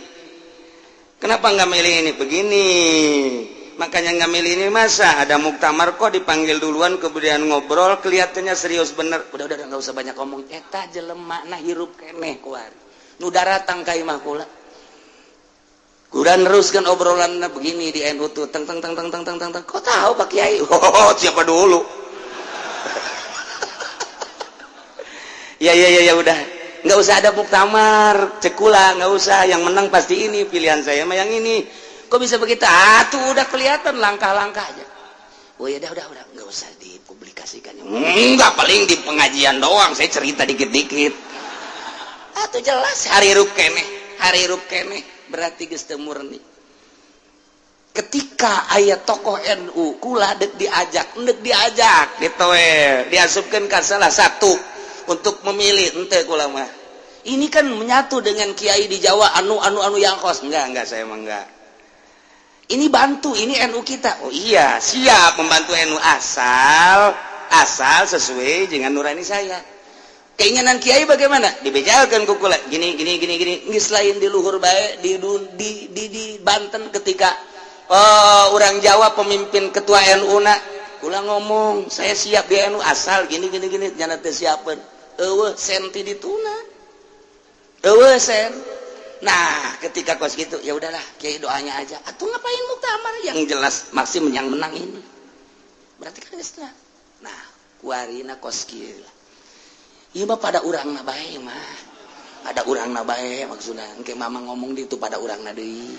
kenapa nggak milih ini begini makanya nggak milih ini masa ada muktamar kok dipanggil duluan kemudian ngobrol kelihatannya serius bener udah nggak usah banyak ngomong eta jelema nah hirup keneh kuari nu daratang ka imah kula kuran neruskeun obrolanna begini di NU tuh teng teng teng teng teng teng teng kok tahu Pak Kiai? Oh, siapa dulu? Ya ya ya ya, udah nggak usah ada muktamar, cek kula nggak usah, yang menang pasti ini, pilihan saya mah yang ini. Kok bisa begitu? Ah, tuh udah kelihatan langkah-langkahnya. Oh ya udah, nggak usah dipublikasikan. Enggak, paling di pengajian doang saya cerita dikit-dikit. Ah, tuh jelas harirup keneh, harirup keneh, berarti geus teu murni. Ketika aya tokoh NU, kula dek diajak, dek diajak gitu we, diasupkeun ka salah satu untuk memilih, ente kula mah. Ini kan menyatu dengan kiai di Jawa, anu anu anu yang kos. Enggak, saya emang enggak. Ini bantu, ini NU kita. Oh iya, siap membantu NU asal asal sesuai dengan nurani saya. Keinginan kiai bagaimana? Dibejakan ku kula. Gini gini gini gini. Geus lain di luhur bae di Banten ketika, oh, orang Jawa pemimpin ketua NU na kula ngomong saya siap di NU asal gini gini gini, nyana teh siapeun. Eueuh senti dituna. Eueuh sen. Nah, ketika kos gitu, ya udahlah, kiai doanya aja. Atau ngapain muktamar, yang jelas masih yang menang ini. Berarti kan geus. Nah, kuarina kos kieu lah. Ieu mah pada urangna bae mah. Pada urangna bae maksudna. Engke mama ngomong di itu pada urangna deui.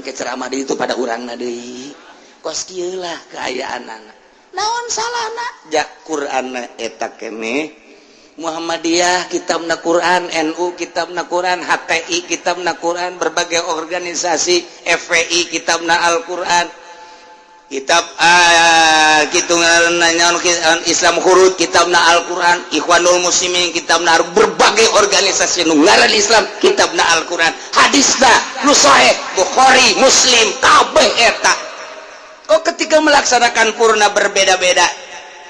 Engke ceramah di itu pada urangna deui. Kos kieu lah kaayaanana. Naon salahna? Ja Qur'anna eta keneh. Muhammadiyah kitabna Quran, NU kitabna Quran, HTI kitabna Quran, berbagai organisasi, FPI kitabna Al-Quran, kitab gitu Islam Hurud kitabna Al-Quran, Ikhwanul Muslimin kitabna, berbagai organisasi nu ngaran Islam kitabna Al-Quran, hadisna nu sahih Bukhari Muslim kabeh eta. Kok ketika melaksanakan purna berbeda-beda,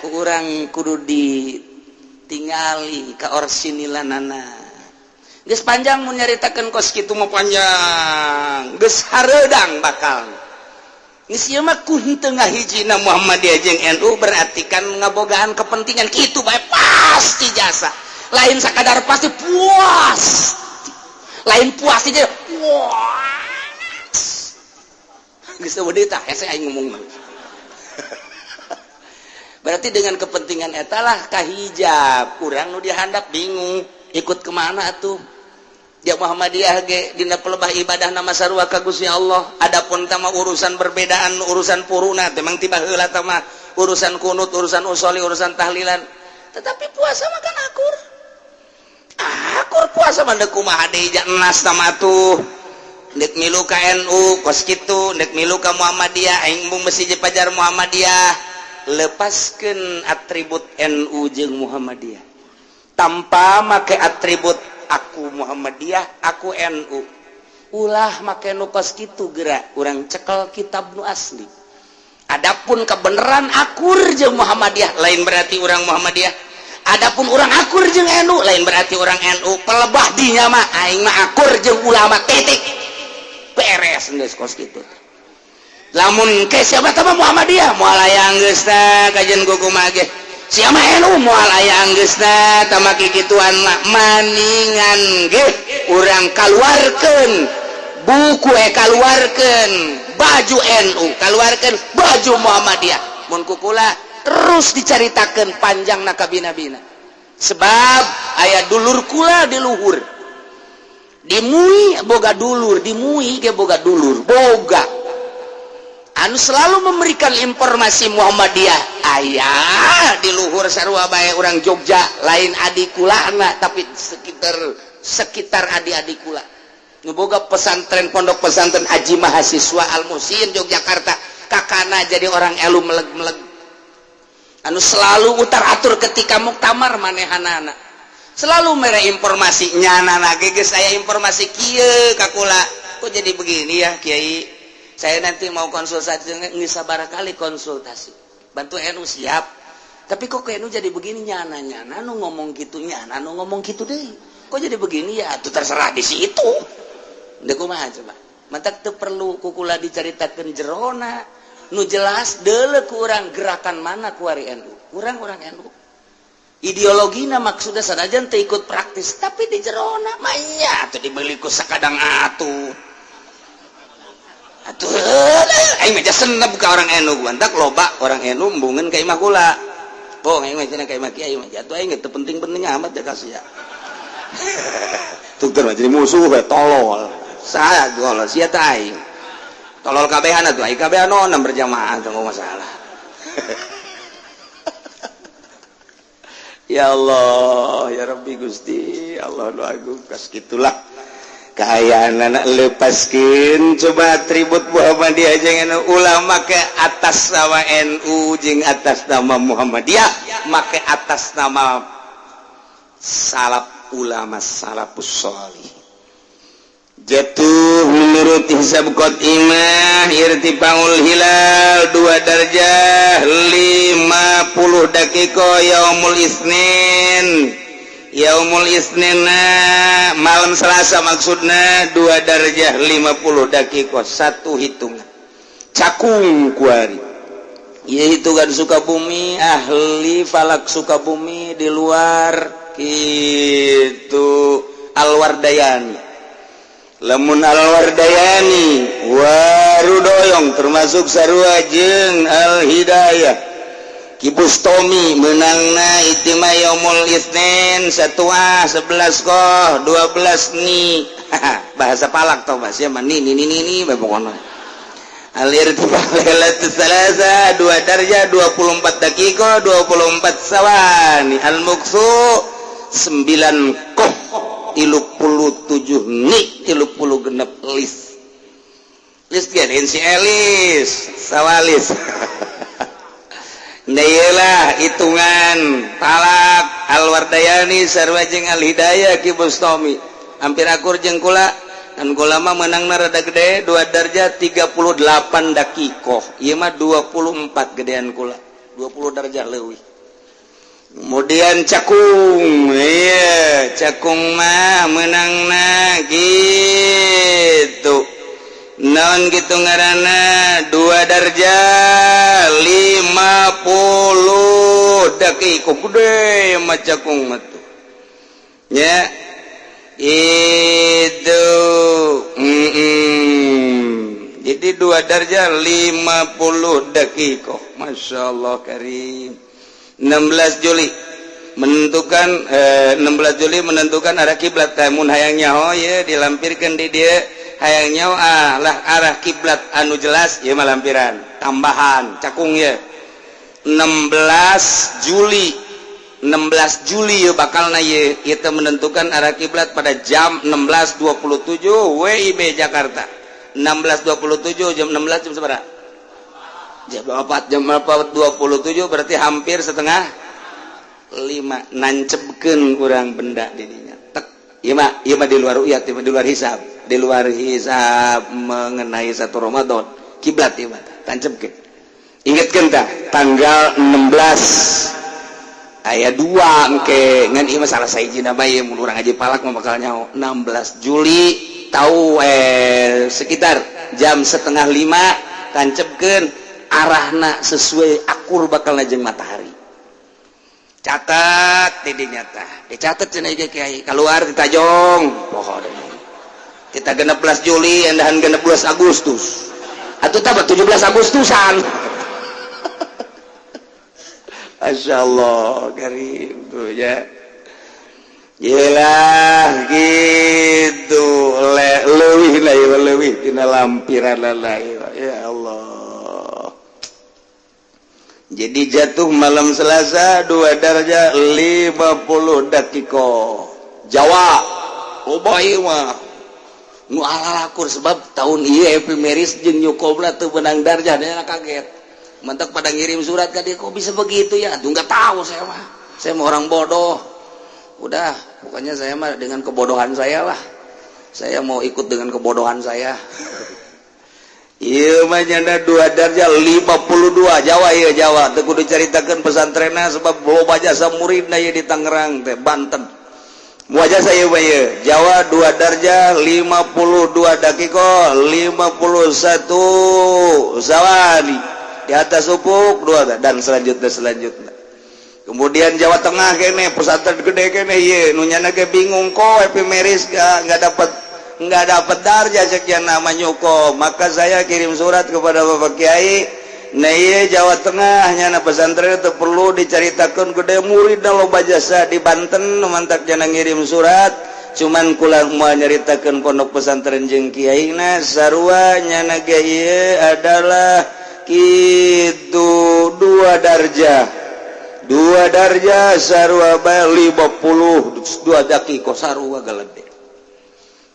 kurang kudu ditingali ka orsinilanana. Geus panjang mun nyaritakeun kos kitu mah, panjang, geus hareudang bakal. Geus ieu mah ku henteu ngahijina Muhammadiyah jeung NU, berarti kan ngabogaan kepentingan kitu bae pasti jasa. Lain sakadar pasti, puas. Lain puas aja, puas. Geus eueuh tah hese aing ngomong mah. Berarti dengan kepentingan etalah kahijab kurang nu dihandap, bingung ikut kemana tuh. Ya Muhammadiyah ge dina pelebah ibadah nama sarua ka Gusti Allah. Adapun tama urusan perbedaan urusan puruna memang tiba heula tama urusan kunut, urusan usoli, urusan tahlilan. Tetapi puasa mah kan akur. Akur puasa mah, deuk kumaha deui nas tama tuh. Nek milu ka NU kos kitu, nek milu ka Muhammadiyah, aing embung mesti pajar Muhammadiyah. Lepaskan atribut NU jeung Muhammadiyah tanpa make atribut aku Muhammadiyah, aku NU. Ulah make nu kos kitu, gerak urang cekel kitab nu asli. Adapun kebenaran akur jeung Muhammadiyah lain berarti orang Muhammadiyah. Adapun orang akur jeung NU lain berarti orang NU. Pelebah dinya mah aing mah akur jeung ulama, titik, beres geus kos kitu. Lamun ke siapa tama Muhammadiyah moal aya geusna kajian kumaha ge, siapa NU moal aya geusna tama kikituan mah. Maningan ge urang kaluarkeun buku, kaluarkeun baju NU, kaluarkeun baju Muhammadiyah. Mun kukula terus dicaritakeun panjang na kabina-bina, sebab aya dulur kula di luhur di MUI, boga dulur di MUI ge, boga dulur, boga anu selalu memberikan informasi Muhammadiyah. Ayah di luhur sarua bae orang Jogja, lain adik kulana tapi sekitar sekitar adik-adik kula boga pesantren, pondok pesantren Aji Mahasiswa Al Musin Yogyakarta. Kakana jadi orang elu meleg-meleg anu selalu utar atur ketika muktamar manehanana, selalu mere informasi nyana lagi. Geus saya informasi kieu ka kula, kok jadi begini ya Kiai, saya nanti mau konsultasi. Nggak sabar kali konsultasi bantu NU siap, tapi kok NU jadi begini, nyana nyana nu ngomong gitu, nyana nu ngomong gitu deh, kok jadi begini ya? Tuh terserah di situ. Ndek kumaha coba? Mantak teu perlu kukula dicaritakeun jerona. Nu jelas deuleu ku urang gerakan mana kuari NU. Urang urang NU. Ideologina maksudnya sanajan teu ikut praktis, tapi di jerona mah nya atuh dibeli ku sakadang atuh. Atuh aing mah senep ka orang NU, mantak loba orang NU embungeun ka imah kula. Bohong aing mah cenah ka imah kiai mah. Jatuh aing teu penting-penting amat ya kasih ya. Tukar mah jadi musuh we tolol. Saya tolol sia teh aing. Tolol kabehan atuh aing kabehan onam berjamaah teu masalah. Ya Allah, ya Rabbi Gusti, Allah nu agung kas kitulah. Kaayaan anak lepaskin coba atribut Muhammadiyah jeung ulama ke atas nama NU jeung atas nama Muhammadiyah make atas nama salaf ulama salafus sholih. Jatuh menurut hisab qadimah irtifaul hilal 2 darjah 50 daqiqah yaumul isnin. Yaumul Isnina malam Selasa maksudna 2 darjah 50 daqiqah satu hitungan. Cakung kuari. Ieu hitungan Sukabumi ahli falak Sukabumi di luar kitu Alwardayani. Lamun Alwardayani Warudoyong termasuk sarua jeung Al-Hidayah. Ki Bustomi menangna itima yaumul Isnin 1 11 koh 12 ni. Bahasa palak tau bahasa mah ni ni ni ni pokona. Alir lailatul salasa 2 darjah 24 daqiqah 24 sawani. Al-muqsu 9 koh 37 ni 36 lis. Lis ge si Elis sawalis. Nyelah hitungan talak Alwardayani sarua jeung Al-Hidayah Ki Bustomi hampir akur jeung kula dan kula mah meunangna rada gede 2 darjah 38 daqiqah ieu mah 24 gedean kula 20 darjah leuwih. Kemudian cakung ieu cakung mah meunangna gitu non gitu ngaranna 2 darjah 50 daqiqah gede mah cakung mah tuh nya itu jadi 2 darjah 50 daqiqah. Masya Allah karim. 16 Juli menentukan 16 Juli menentukan arah kiblat. Mun hayang nyaho ye dilampirkeun di dieu hayang nyaho lah arah kiblat anu jelas ieu mah lampiran tambahan cakung ye 16 Juli 16 Juli ye bakalna ye ieu menentukan arah kiblat pada jam 16.27 WIB Jakarta. 16.27 jam 16 jam sabaraha? Jam 4, jam 4.27 berarti hampir 4:30 nancepkeun urang benda didinya. Tek ieu mah di luar uyat, ieu mah di luar hisab. Di luar hisab mengenai satu Ramadan kiblat ieu mah tancepkeun. Ingatkeun tah tanggal 16 aya 2 engke ngan ieu mah salah sahijina bae mun urang ngaji palak mah bakal nyaho 16 Juli tahu sekitar jam 4:30 tancepkeun arahna sesuai akur bakal jeung matahari. Catat di dinya tah dicatat cenah ieu kiai keluar ditajong poho kita 16 Juli endahan 16 Agustus atuh tah 17 Agustusan. Masya Allah karim tuh ya yelah gitu leuwih lah leuwih tina lampiran lah ya Allah. Jadi jatuh malam Selasa 2 darjah 50 daqiqah. Jawa loba ieu mah nu alalakur sebab tahun ieu epimeris jeung Nyukobra teu beunang darjah dia kaget. Mentak pada ngirim surat ka dia kok bisa begitu ya? Aduh enggak tahu saya mah. Saya mah orang bodoh. Udah, pokoknya saya mah dengan kebodohan saya lah. Saya mau ikut dengan kebodohan saya. Ieu mah nyanda 2 darjah 52 Jawa ieu Jawa teu kudu caritakeun pesantrenna sebab loba jasa muridna ieu di Tangerang teh Banten. Moal jasa ieu mah ieu Jawa 2 darjah 52 daqiqah 51 zawani di atas ufuk 2 dan selanjutnya. Kemudian Jawa Tengah kene pesantren gede kene ieu nu nyana ge bingung kok epimeris enggak dapat darjah sekian nama Nyuko. Maka saya kirim surat kepada Bapak Kiai Nah ieu Jawa Tengah nyana pesantren teu perlu dicaritakeun gede murid loba jasa di Banten nu mantak jana ngirim surat cuman kula moal nyaritakeun pondok pesantren jeung kiaina sarua nyana ge ieu adalah kitu dua darjah sarua bae 52 dakiko sarua galede.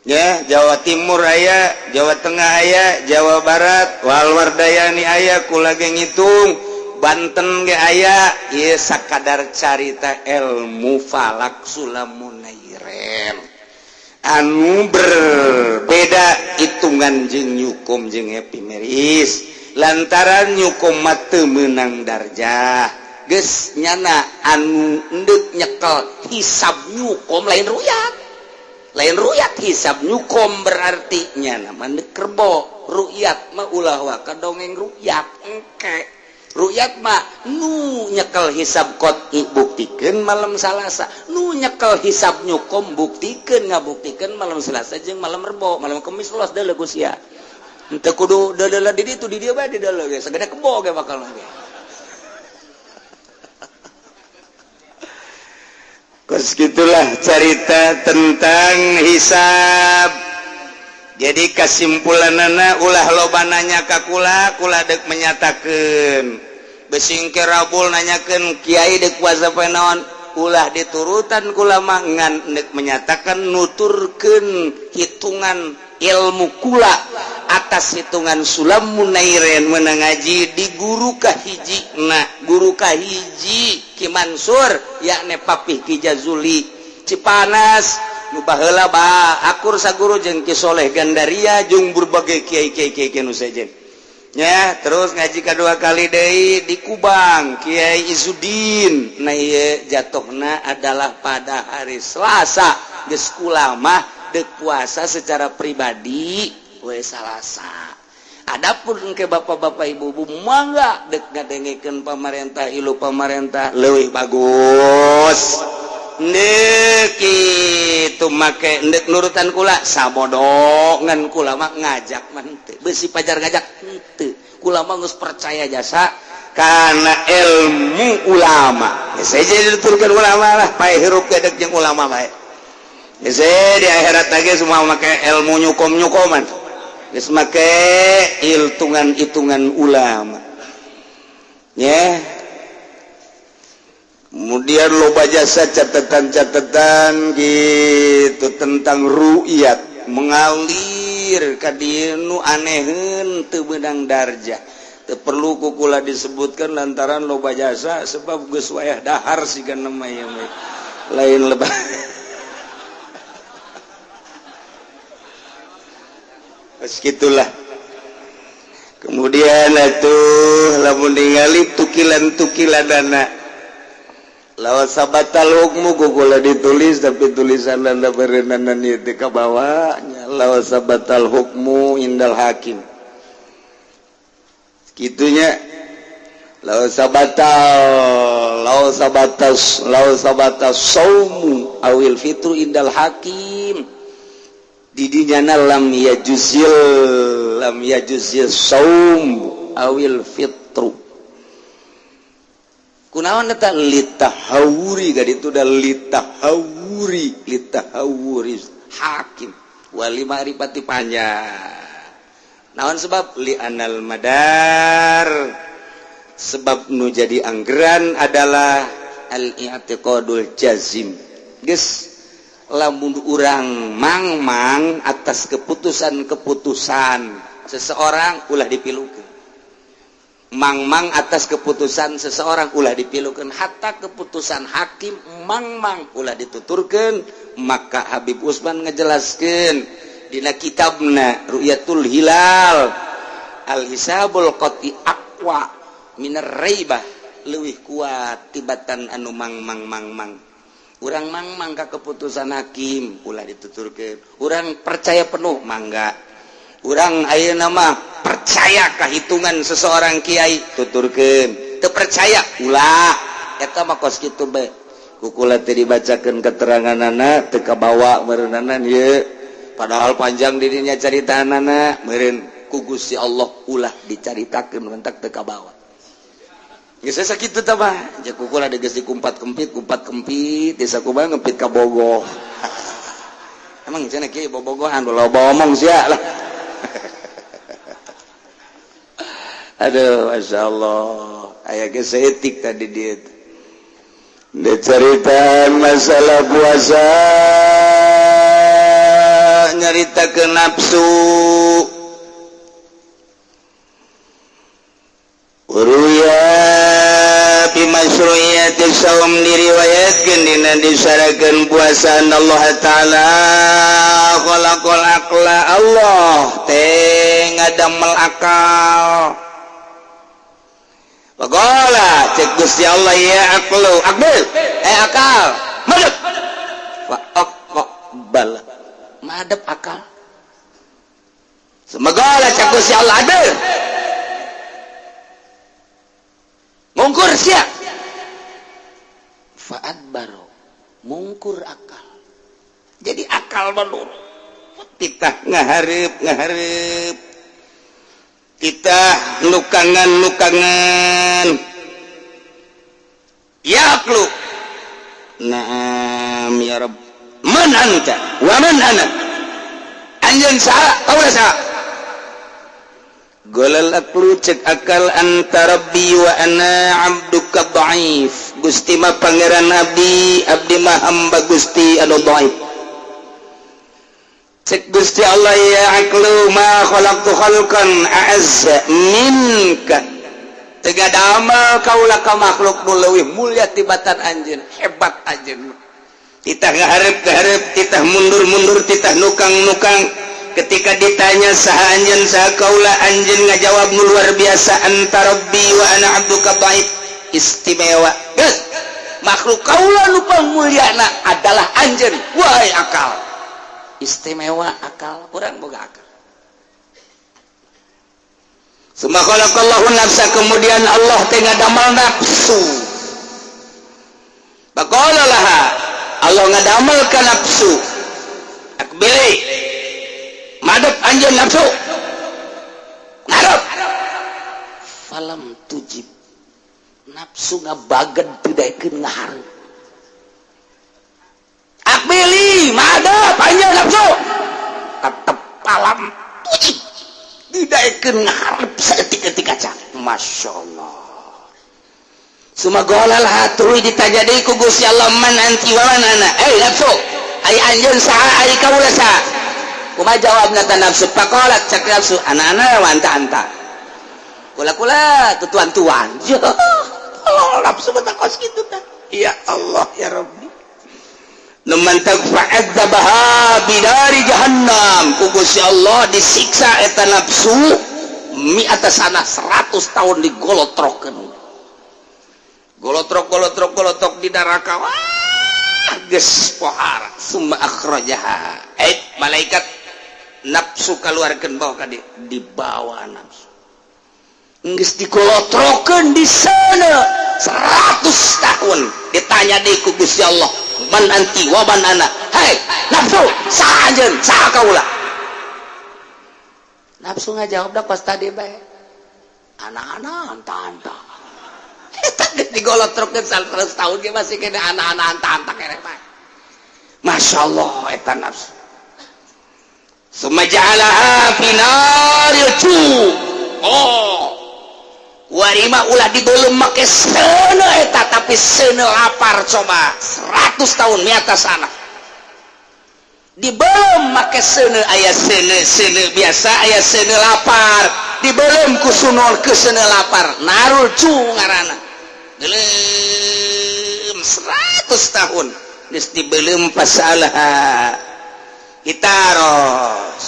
Ya, Jawa Timur aya, Jawa Tengah aya, Jawa Barat, Walwardayani aya, kula ge ngitung, Banten ge aya, ieu sakadar carita ilmu falak Sulamunairen. Anu berbeda hitungan jeung Newcomb jeung epimeris, lantaran Newcomb mah teu meunang darjah. Geus nyana anu endek nyekel hisab Newcomb lain ruyat. Lain ruyat hisab Newcomb berarti nyana mah kerbo ruyat mah ulah waka dongeng ruyat engke ruyat mah nu nyekel hisab qot'i buktikeun malam Salasa, nu nyekel hisab Newcomb buktikeun ngabuktikeun malam Selasa jeung malam Rebo, malam Kemis los deuleu ku sia. Henteu kudu deuleu di ditu di dieu bae di deuleu ge sagede kebo ge bakal ge. Kos gitulah cerita tentang hisab. Jadi kesimpulanana ulah loba nanya ka kula, kula deuk menyatakeun. Besing ke rabul nanyakeun kiai deuk puasa poe naon, ulah diturutan kula mah ngan deuk menyatakan nuturkeun hitungan ilmu kula atas hitungan Sulamunairen menang ngaji di guru kahiji na guru kahiji Ki Mansur yakni Papih Ki Jazuli Cipanas nu baheula ba akur saguru jeung Ki Soleh Gandaria jeung berbagai kiai-kiai kiai nu sejen nya. Terus ngaji kadua kali deui di Kubang Kiai Izudin. Nah ieu jatuhna adalah pada hari Selasa geus kula mah deuk puasa secara pribadi we Salasa. Adapun ke bapak-bapak ibu-ibu mangga dek ngadengekeun pamarentah ilu pamarentah leuwih bagus. Ndek kitu make ndek nurutan kula sabodo ngan kula mah ngajak mah henteu. Beusi pajar ngajak henteu. Kula mah geus percaya jasa kana ilmu ulama. Geus saja dituturkeun ulama lah, pae hirup ge dek jeung ulama bae. Geus di akhirat lagi semua make ilmu nyukom-nyukoman. Geus make hitungan-hitungan ulama. Ya. Kemudian loba jasa catatan-catatan gitu tentang ru'yat mengalir ka dieu nu aneheun teu beunang darjah. Teu perlu ku kula disebutkan lantaran loba jasa sebab geus wayah dahar siga nama ieu mah. Lain lebah. Segitulah. Kemudian atuh lamun ningali tukilan-tukilanana lawan sabatal hukmu kukula ditulis tapi tulisan anda berenanan itu ke bawahnya lawan sabatal hukmu indal hakim gitunya lawan sabatal lawan sabatas lawan sabatas saumu awil fitru indal hakim didinya lam yajuzil saum awil fitru kunaon eta litahawuri gadi itu da litahawuri hakim wali ma'rifati panjang naon sebab li anal madar sebab nu jadi anggeran adalah al-i'tiqadul jazim geus lamun urang mangmang atas keputusan-keputusan seseorang ulah dipilukeun mangmang atas keputusan seseorang ulah dipilukeun hatta keputusan hakim mangmang ulah dituturkeun maka Habib Usman ngejelaskeun dina kitabna Ru'yatul Hilal al hisabul qati aqwa minar raibah leuwih kuat tibatan anu mangmang mangmang urang mangmang ka keputusan hakim ulah dituturkeun urang percaya penuh mangga urang ayeuna mah percaya kahitungan seseorang kiai tuturkeun teu percaya ulah eta mah kos kitu bae kukula teh dibacakeun keteranganana teu kabawa meureunana ieu padahal panjang dirinya caritaanana meureun ku Gusti Allah ulah dicaritakeun mentak teu kabawa. Geus sakitu tah mah jeung kukula geus dikumpat kempit kumpat kempit desa kumaha ngempit ka Bogoh. Emang cenah kieu bobogohan loba omong sia lah. Aduh, masya Allah, aya geus saeutik tadi dieu. Diceritaan masalah puasa, nyarita ke nafsu. Uruya bi masyru'iyati shaum diriwayatkeun dina disarakeun puasa Allah Ta'ala khalaqal aqla Allah teh ngadamel akal. Pagola cek Gusti Allah ya aqlu aqbil akal madep fa aqbal madep akal. Semoga cek Gusti Allah adil mungkur sia faat baro mungkur akal. Jadi akal menurut titah ngahareup ngahareup titah nukangan nukangan ya aklu naam ya Rabb man anta wa man ana anjeun saha kaula saha golal aklu cek akal anta rabbi wa ana abduka dhaif Gusti mah pangeran abdi abdi mah hamba Gusti anu dhaif. Cek Gusti Allah ya aklu ma khalaqtu khalqan a'azza minka teu damel kaula ka makhluk nu leuwih mulia tibatan anjeun hebat anjeun titah ngahareup-ngahareup titah mundur-mundur titah nukang-nukang. Ketika ditanya saha anjeun saha kaula anjeun ngajawab nu luar biasa anta rabbi wa ana abduka dhaif istimewa. Geus makhluk kaula nu pangmulyana adalah anjeun wahai akal. Istimewa akal urang boga akal. Summa khalaqallahu nafsa kemudian Allah teh ngadamel nafsu. Faqala laha Allah ngadamel ka nafsu. Akbili madep anjeun nafsu. Ngarep. Falam tujib. Nafsu ngabagen teu daekeun ngahareup. Akbili madep anjeun nafsu. Tetep falam tujib. Teu daekeun ngahareup saeutik-eutik acan. Masya Allah. Sumagolal hatuy ditanya deui ku Gusti Allah man anti wa man ana. Nafsu. Ai anjeun saha ai kaula saha? Kumaha jawabna ta nafsu? Faqalat cak nafsu ana-ana wa anta anta. Kula-kula tuan-tuan. Ya Allah nafsu mah kos kitu tah. Ya Allah ya Rabbi. Nu mantag fa'adzabaha bidari jahannam. Ku Gusti Allah disiksa eta nafsu mi'ata sana 100 tahun digolotrokeun. Golotrok golotrok golotrok di neraka. Wah, geus pohara. Summa akhrajaha. Malaikat nafsu kaluarkeun bawa ka dibawa nafsu. Geus digolotrokeun di sana 100 tahun ditanya deui ku Gusti Allah man anti wa man ana. Hei nafsu saha anjeun saha kaula? Nafsu ngajawab dah pas tadi bae anak-anak anta-anta. Eta geus digolotrokeun 100 tahun ge masih kena anak-anak anta-anta keneh bae. Masya Allah eta nafsu. Summa ja'alaha fi naril ju. Oh. Warima ulah dibelum make seuneu eta tapi seuneu lapar coba 100 tahun di atas sana. Dibelum make seuneu aya seuneu seuneu biasa aya seuneu lapar. Dibelum ku sunol ke seuneu lapar. Narul ju ngaranna. Belum 100 tahun geus dibelum pasalaha. Itaros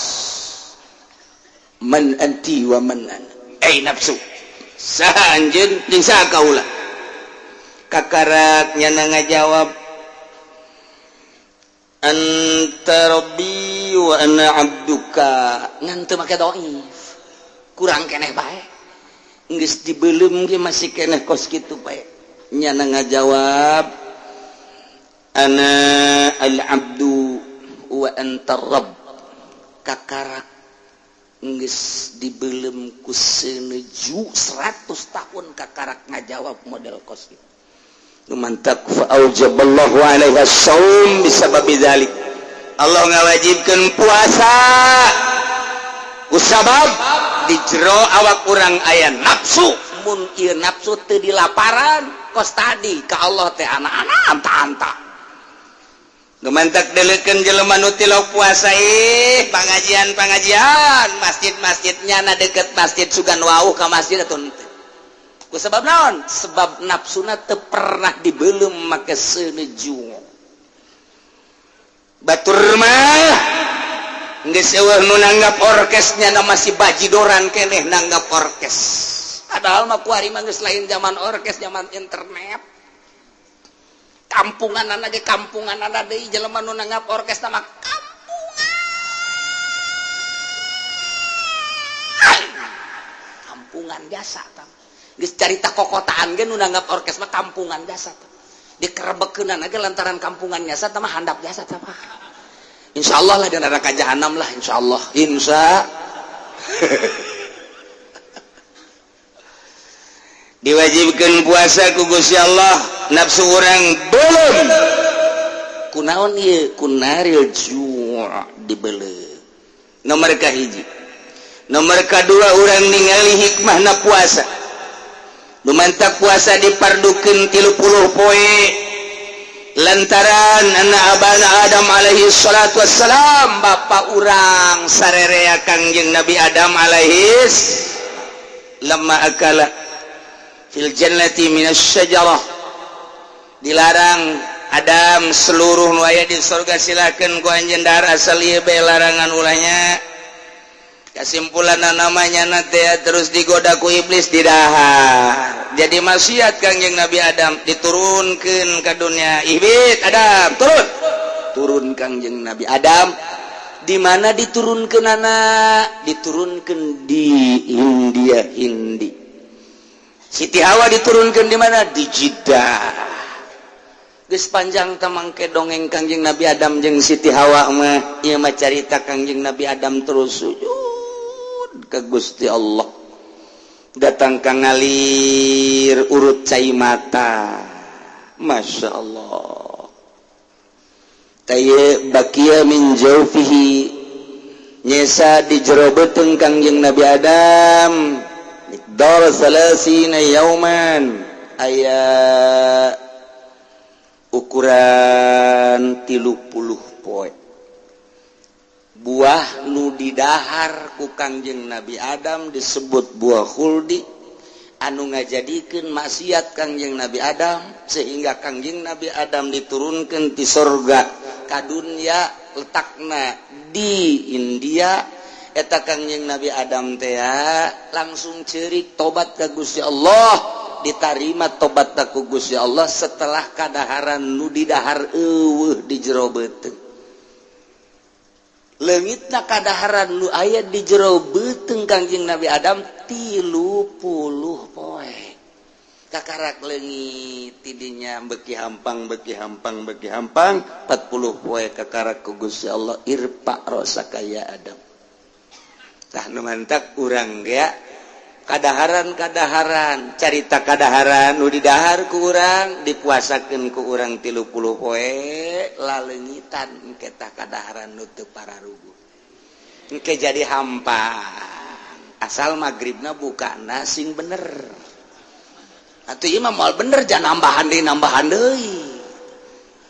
man anti wa man ana. Nafsu saha anjeun jeung saha kaula? Kakarak nyana ngajawab anta rabbi wa ana abduka. Ngan teu make dhaif kurang keneh bae geus dibeuleum ge masih keneh kos kitu bae. Nyana ngajawab ana al abdu wa anta rabb. Kakarak Geus dibelem ku seneju 100 tahun kakarak ngajawab model kos kitu. Nu mantak fa aujaballahu alaiha shaum bisababi dzalik. Allah ngawajibkeun puasa ku sabab di jero awak urang aya nafsu, mun ieu nafsu teu dilaparan kos tadi ka Allah teh anak-anak anta-anta. Gemantak deleukeun jelema nu tilok puasa ih pangajian-pangajian masjid-masjidnya na deket masjid sugan wauh ka masjid atuh henteu. Ku sebab naon? Sebab nafsuna teu pernah dibelum make seneju. Batur mah geus eueuh nu nanggap orkesnya na masih bajidoran keneh nanggap orkes. Padahal mah kuari mah geus lain zaman orkes, zaman internet. Kampungan aja kampungan ada deui jelema nu nanggap orkes mah kampungan. Kampungan jasa tah. Geus carita kokotaan ge nu nanggap orkes mah kampungan jasa tah. Dikerebekeunan aja lantaran kampungan jasa tah mah handap jasa tah mah. Insyaallah lah di neraka jahanam lah insyaallah. Insya diwajibkan puasa ku Gusti Allah nafsu urang belum kunaon ieu kunaril ju' dibeleuh. Nomor kahiji, nomor kadua urang ningali hikmahna puasa. Lumantak puasa dipardukeun 30 poe lantaran anak abana Adam alaihi salatu wassalam bapa urang sarerea Kangjeng Nabi Adam alaihi lamma akala fil jannati minasy syajarah dilarang Adam seluruh nu aya di surga silakeun ku anjeun dahar asal ieu bae larangan ulahnya. Kesimpulanna namanya na teh terus digoda ku iblis didahar jadi maksiat Kangjeng Nabi Adam diturunkeun ka dunia. Ibit Adam turun turun Kangjeng Nabi Adam di mana diturunkeunana? Diturunkeun di India Hindi. Siti Hawa diturunkan di mana? Di Jeddah. Geus panjang tamangke dongeng Kangjeng Nabi Adam jeung Siti Hawa mah ieu mah carita Kangjeng Nabi Adam terus sujud ka Gusti Allah. Datang ka ngalir urut cai mata. Masya Allah. Taye bakia min jaufihi nyesa di jero beuteung Kangjeng Nabi Adam. Dar salasina yauman aya ukuran 30 poe. Buah nu didahar ku Kangjeng Nabi Adam disebut buah khuldi anu ngajadikeun maksiat Kangjeng Nabi Adam sehingga Kangjeng Nabi Adam diturunkeun ti sorga ka dunya letakna di India. Eta Kangjeng Nabi Adam teh langsung ceurik tobat ka Gusti Allah, ditarima tobat ku Gusti Allah setelah kadaharan nu didahar eueuh di jero beuteung. Leungitna kadaharan nu aya di jero beuteung Kangjeng Nabi Adam 30 poe. Kakarak leungit tidinya beuki hampang beuki hampang beuki hampang 40 poe kakarak ku Gusti Allah irpa rosaka ya Adam. Tah nu mantak urang ge kadaharan-kadaharan carita kadaharan nu didahar ku urang dipuasakeun ku urang 30 poe laleungitan engke tah kadaharan nu teu pararuguh engke jadi hampang asal magribna bukana sing bener atuh ieu mah moal bener jangan nambahan deui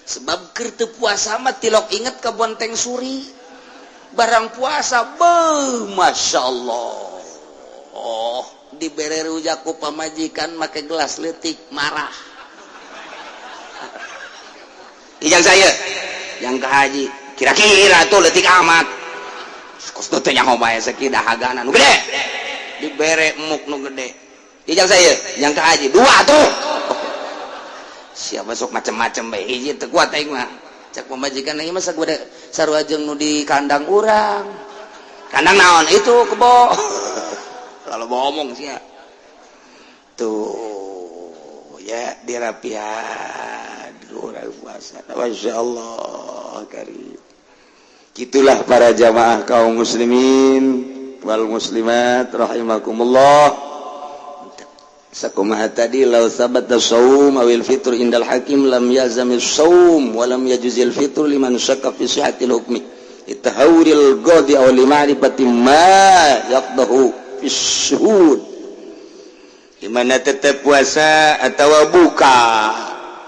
sebab keur teu puasa mah tilok inget ka bonteng suri barang puasa beuh Masya Allah. Oh, dibere rujak ku pamajikan make gelas leutik marah. Ijang saya yang ke haji kira-kira tuh leutik amat. Kos teh nyaho bae sakieu dahagana nu gede. Dibere emuk nu gede. Ijang saya yang ke haji dua tuh. Siapa sok macem-macem bae hiji teu kuat aing mah. Cak pamajikan ieu mah sagede sarua jeung nu di kandang urang. Kandang naon itu kebo. Lalu ngomong sih ya. Tuh ya dirapian urang puasa. Masya Allah karim. Gitulah para jamaah kaum muslimin. wal muslimat rahimakumullah. Sakumaha tadi law sabata shaum awil fitr indal hakim lam yazami shaum wa lam yajuzil fitr liman syakka fi sihhatil hukmi itahawril qadi aw li ma'rifati ma yaqdahu fi syuhud. Dimana tetap puasa atau buka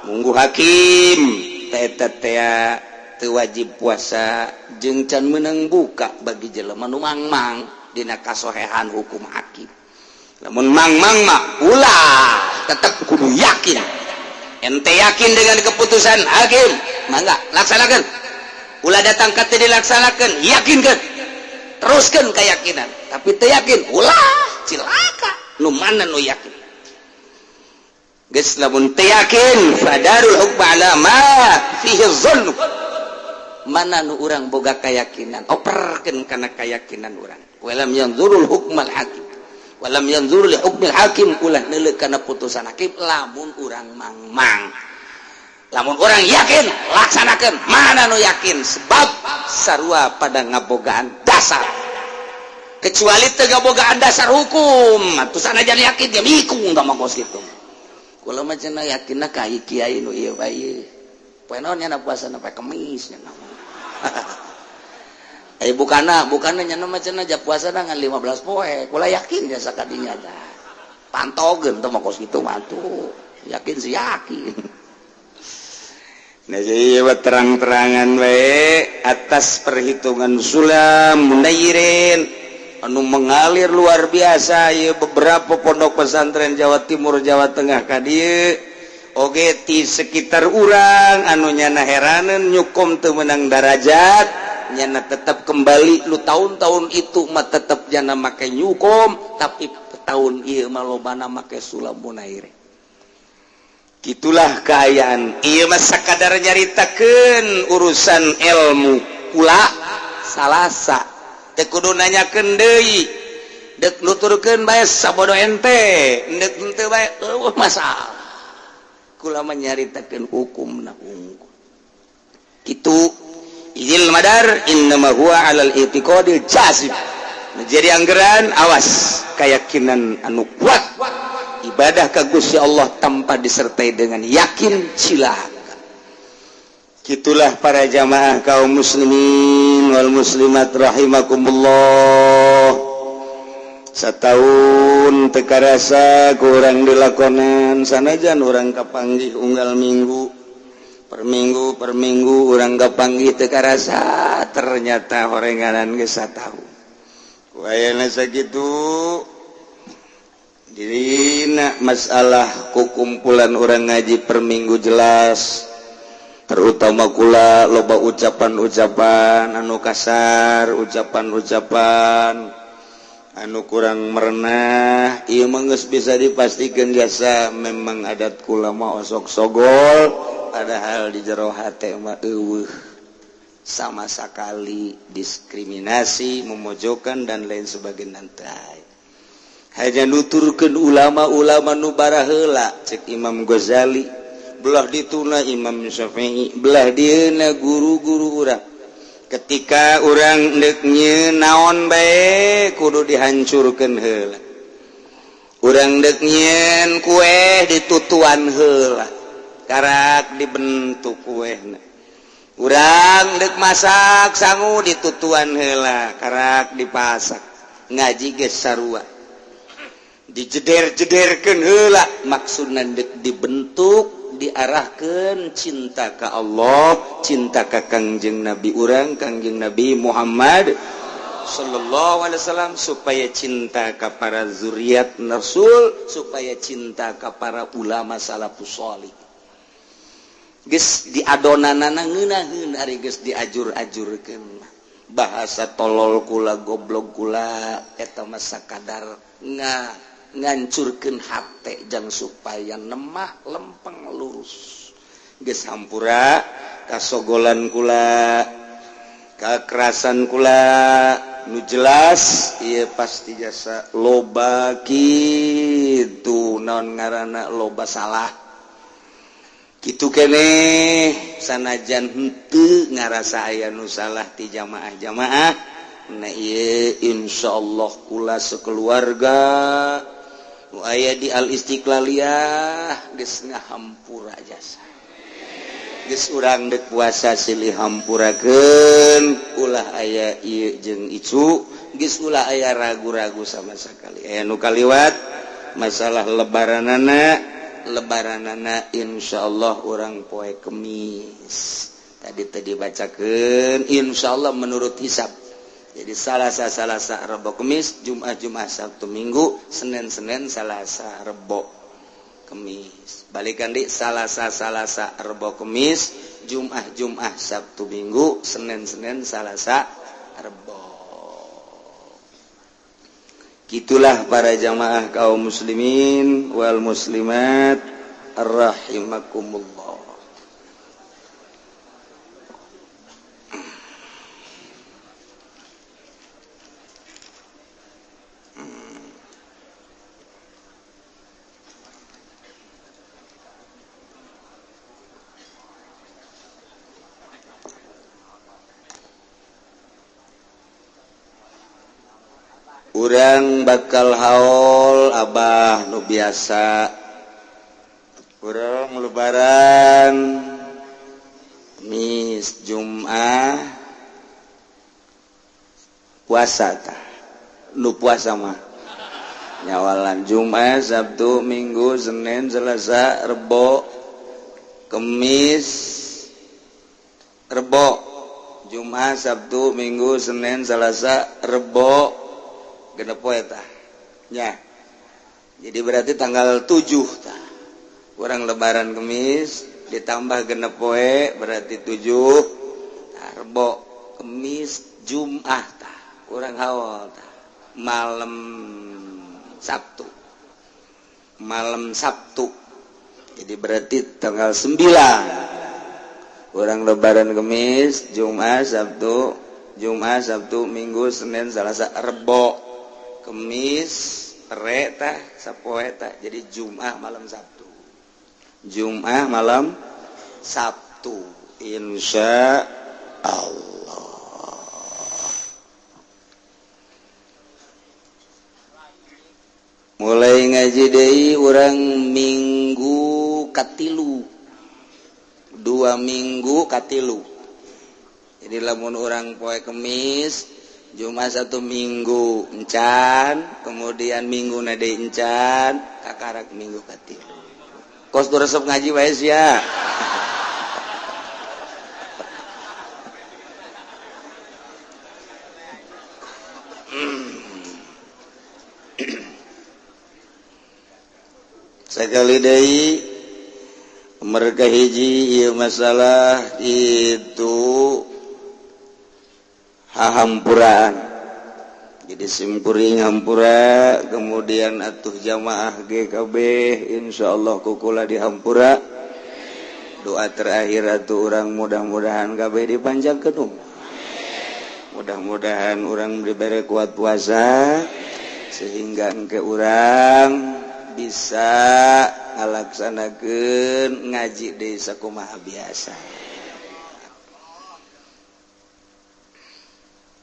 munggu hakim eta teh teu wajib puasa jeung can meunang buka bagi jelema nu mangmang dina kasohehan hukum hakim. Lamun mang-mang mah ulah, tetap kudu yakin. Ente yakin dengan keputusan hakim, mangga laksanakan. Ulah datang ka teu dilaksanakan, yakinkan. Teruskan keyakinan. Tapi teu yakin, ulah cilaka. Nu mana nu yakin? Geus lamun teu yakin, fadarul hukm ala ma fihi dzann. Mana nu urang boga keyakinan, operkeun kana keyakinan urang. Walam yanzurul hukmal hakim. Walam yanzur li hukmil hakim, ulah neuleuh kana putusan hakim lamun urang mangmang. Lamun urang yakin, laksanakeun. Mana nu yakin? Sebab sarua pada ngabogaan dasar. Kecuali teu ngabogaan dasar hukum, atuh sanajan yakin dia mikung tah mah kos kitu. Kula mah cenah yakinna ka kiai nu ieu bae. Poe naon nya puasa poe Kemis nya. Bukana bukana nya mah cenah ja puasa ngan 15 poe. Kula yakin ya sakadinya tah. Pantogeun teh mah kos kitu mah tuh. Yakin sih yakin. Nah, jadi terang-terangan wae atas perhitungan sulam munairin anu mengalir luar biasa ieu beberapa pondok pesantren Jawa Timur, Jawa Tengah ka dieu oge ti sekitar urang anu nyana heraneun nyukom teu meunang darajat, nyana tetap kembali lu tahun-tahun itu mah tetap jana make nyukom, tapi tahun ieu mah lobana make sulam munair. Gitulah keayaan ieu mah sakadar nyaritakeun urusan ilmu. Kula salasa teu kudu nanyakeun deui, deuk nuturkeun bae sabodo ente, deuk henteu bae eueuh masalah. Kula mah nyaritakeun hukumna unggul kitu. Izil madar innama huwa alal i'tiqadil jazim. Menjadi anggaran awas keyakinan anu kuat ibadah ka Gusti Allah tanpa disertai dengan yakin cilaka. Gitulah para jamaah kaum muslimin wal muslimat rahimakumullah. Setahun teu karasa kurang dilakonan, sanajan urang kapanggih unggal minggu per minggu per minggu urang kapanggih teu karasa, ternyata horenganan geus satahun. Ku ayana sakitu dina masalah kukumpulan orang ngaji per minggu jelas, terutama kula loba ucapan-ucapan anu kasar, ucapan-ucapan anu kurang merenah. Ieu mah geus bisa dipastikan jasa memang adat kula mah osok sogol, padahal di jero hate mah eueuh sama sekali diskriminasi, memojokkan dan lain sebagainya. Nanti hanya nuturkeun ulama-ulama nu baraheula, cek Imam Ghazali, belah dituna Imam Syafi'i, belah dieuna guru-guru urang. Ketika urang deuk nyieun naon bae kudu dihancurkeun heula. Urang deuk nyieun kue ditutuan heula, karak dibentuk kuehna. Urang deuk masak sangu ditutuan heula, karak dipasak. Ngaji geus sarua dijeder-jederkeun heula, maksudna deuk dibentuk, diarahkan cinta ka Allah, cinta ka Kangjeng Nabi urang, Kangjeng Nabi Muhammad sallallahu alaihi wasallam, supaya cinta ka para zuriat Rasul, supaya cinta ka para ulama salafus sholih. Geus diadonanana ngeunaheun ari geus diajur-ajurkeun. Bahasa tolol kula, goblok kula, eta mah sakadar ngancurkeun hate jang supaya nemah lempeng lurus. Geus hampura kasogolan kula, kekerasan kula nu jelas ieu pasti jasa loba kitu naon ngaranna loba salah kitu keneh, sanajan henteu ngarasa aya nu salah ti jamaah-jamaah. Nah ieu insyaallah kula sekeluarga nu aya di Al Istiqlaliyah geus ngahampura jasa. Geus urang deuk puasa silih hampurakeun, ulah aya ieu jeung icu, geus ulah aya ragu-ragu sama sekali. Aya nu kaliwat masalah lebaranana, lebaranana insyaallah urang poe Kemis. Tadi tadi bacakeun insyaallah menurut hisab. Jadi Salasa Salasa Rebo Kemis, Jumat Jumat Sabtu Minggu, Senin Senin Salasa Rebo Kemis. Balikan di Salasa Salasa Rebo Kemis, Jumat Jumat Sabtu Minggu, Senin Senin Salasa Rebo. Gitulah para jamaah kaum muslimin wal muslimat rahimakumullah. Urang bakal haul abah nu biasa. Urang lebaran Mis Jum'ah puasa tah. Nu puasa mah nyawalan Jumat, Sabtu, Minggu, Senin, Selasa, Rebo, Kemis, Rebo, Jumat, Sabtu, Minggu, Senin, Selasa, Rebo, genep poe tah nya. Jadi berarti tanggal 7 tah urang lebaran Kemis ditambah genep poe berarti 7 tah, Rebo, Kemis, Jumat tah urang haul tah malam Sabtu. Malam Sabtu. Jadi berarti tanggal 9 urang lebaran Kemis, Jumat, Sabtu, Jumat, Sabtu, Minggu, Senin, Selasa, Rebo, Kemis, re tah sapoe tah. Jadi Jumat malam Sabtu. Jumat malam Sabtu insya Allah. Mulai ngaji deui urang minggu katilu. 2 minggu katilu. Jadi lamun urang poe Kemis, Jumat 1 minggu encan, kemudian minggu na deui encan, kakarak minggu katilu. Kos tu resep ngaji wae sia. Sekali deui mereka hiji ieu masalah itu hahampuraan. Jadi simkuring hampura, kemudian atuh jamaah GKB insyaallah kukula dihampura. Doa terakhir atuh urang mudah-mudahan kabeh dipanjangkeun umur. Mudah-mudahan urang diberi kuat puasa sehingga engke urang bisa ngalaksanakeun ngaji deui sakumaha biasa.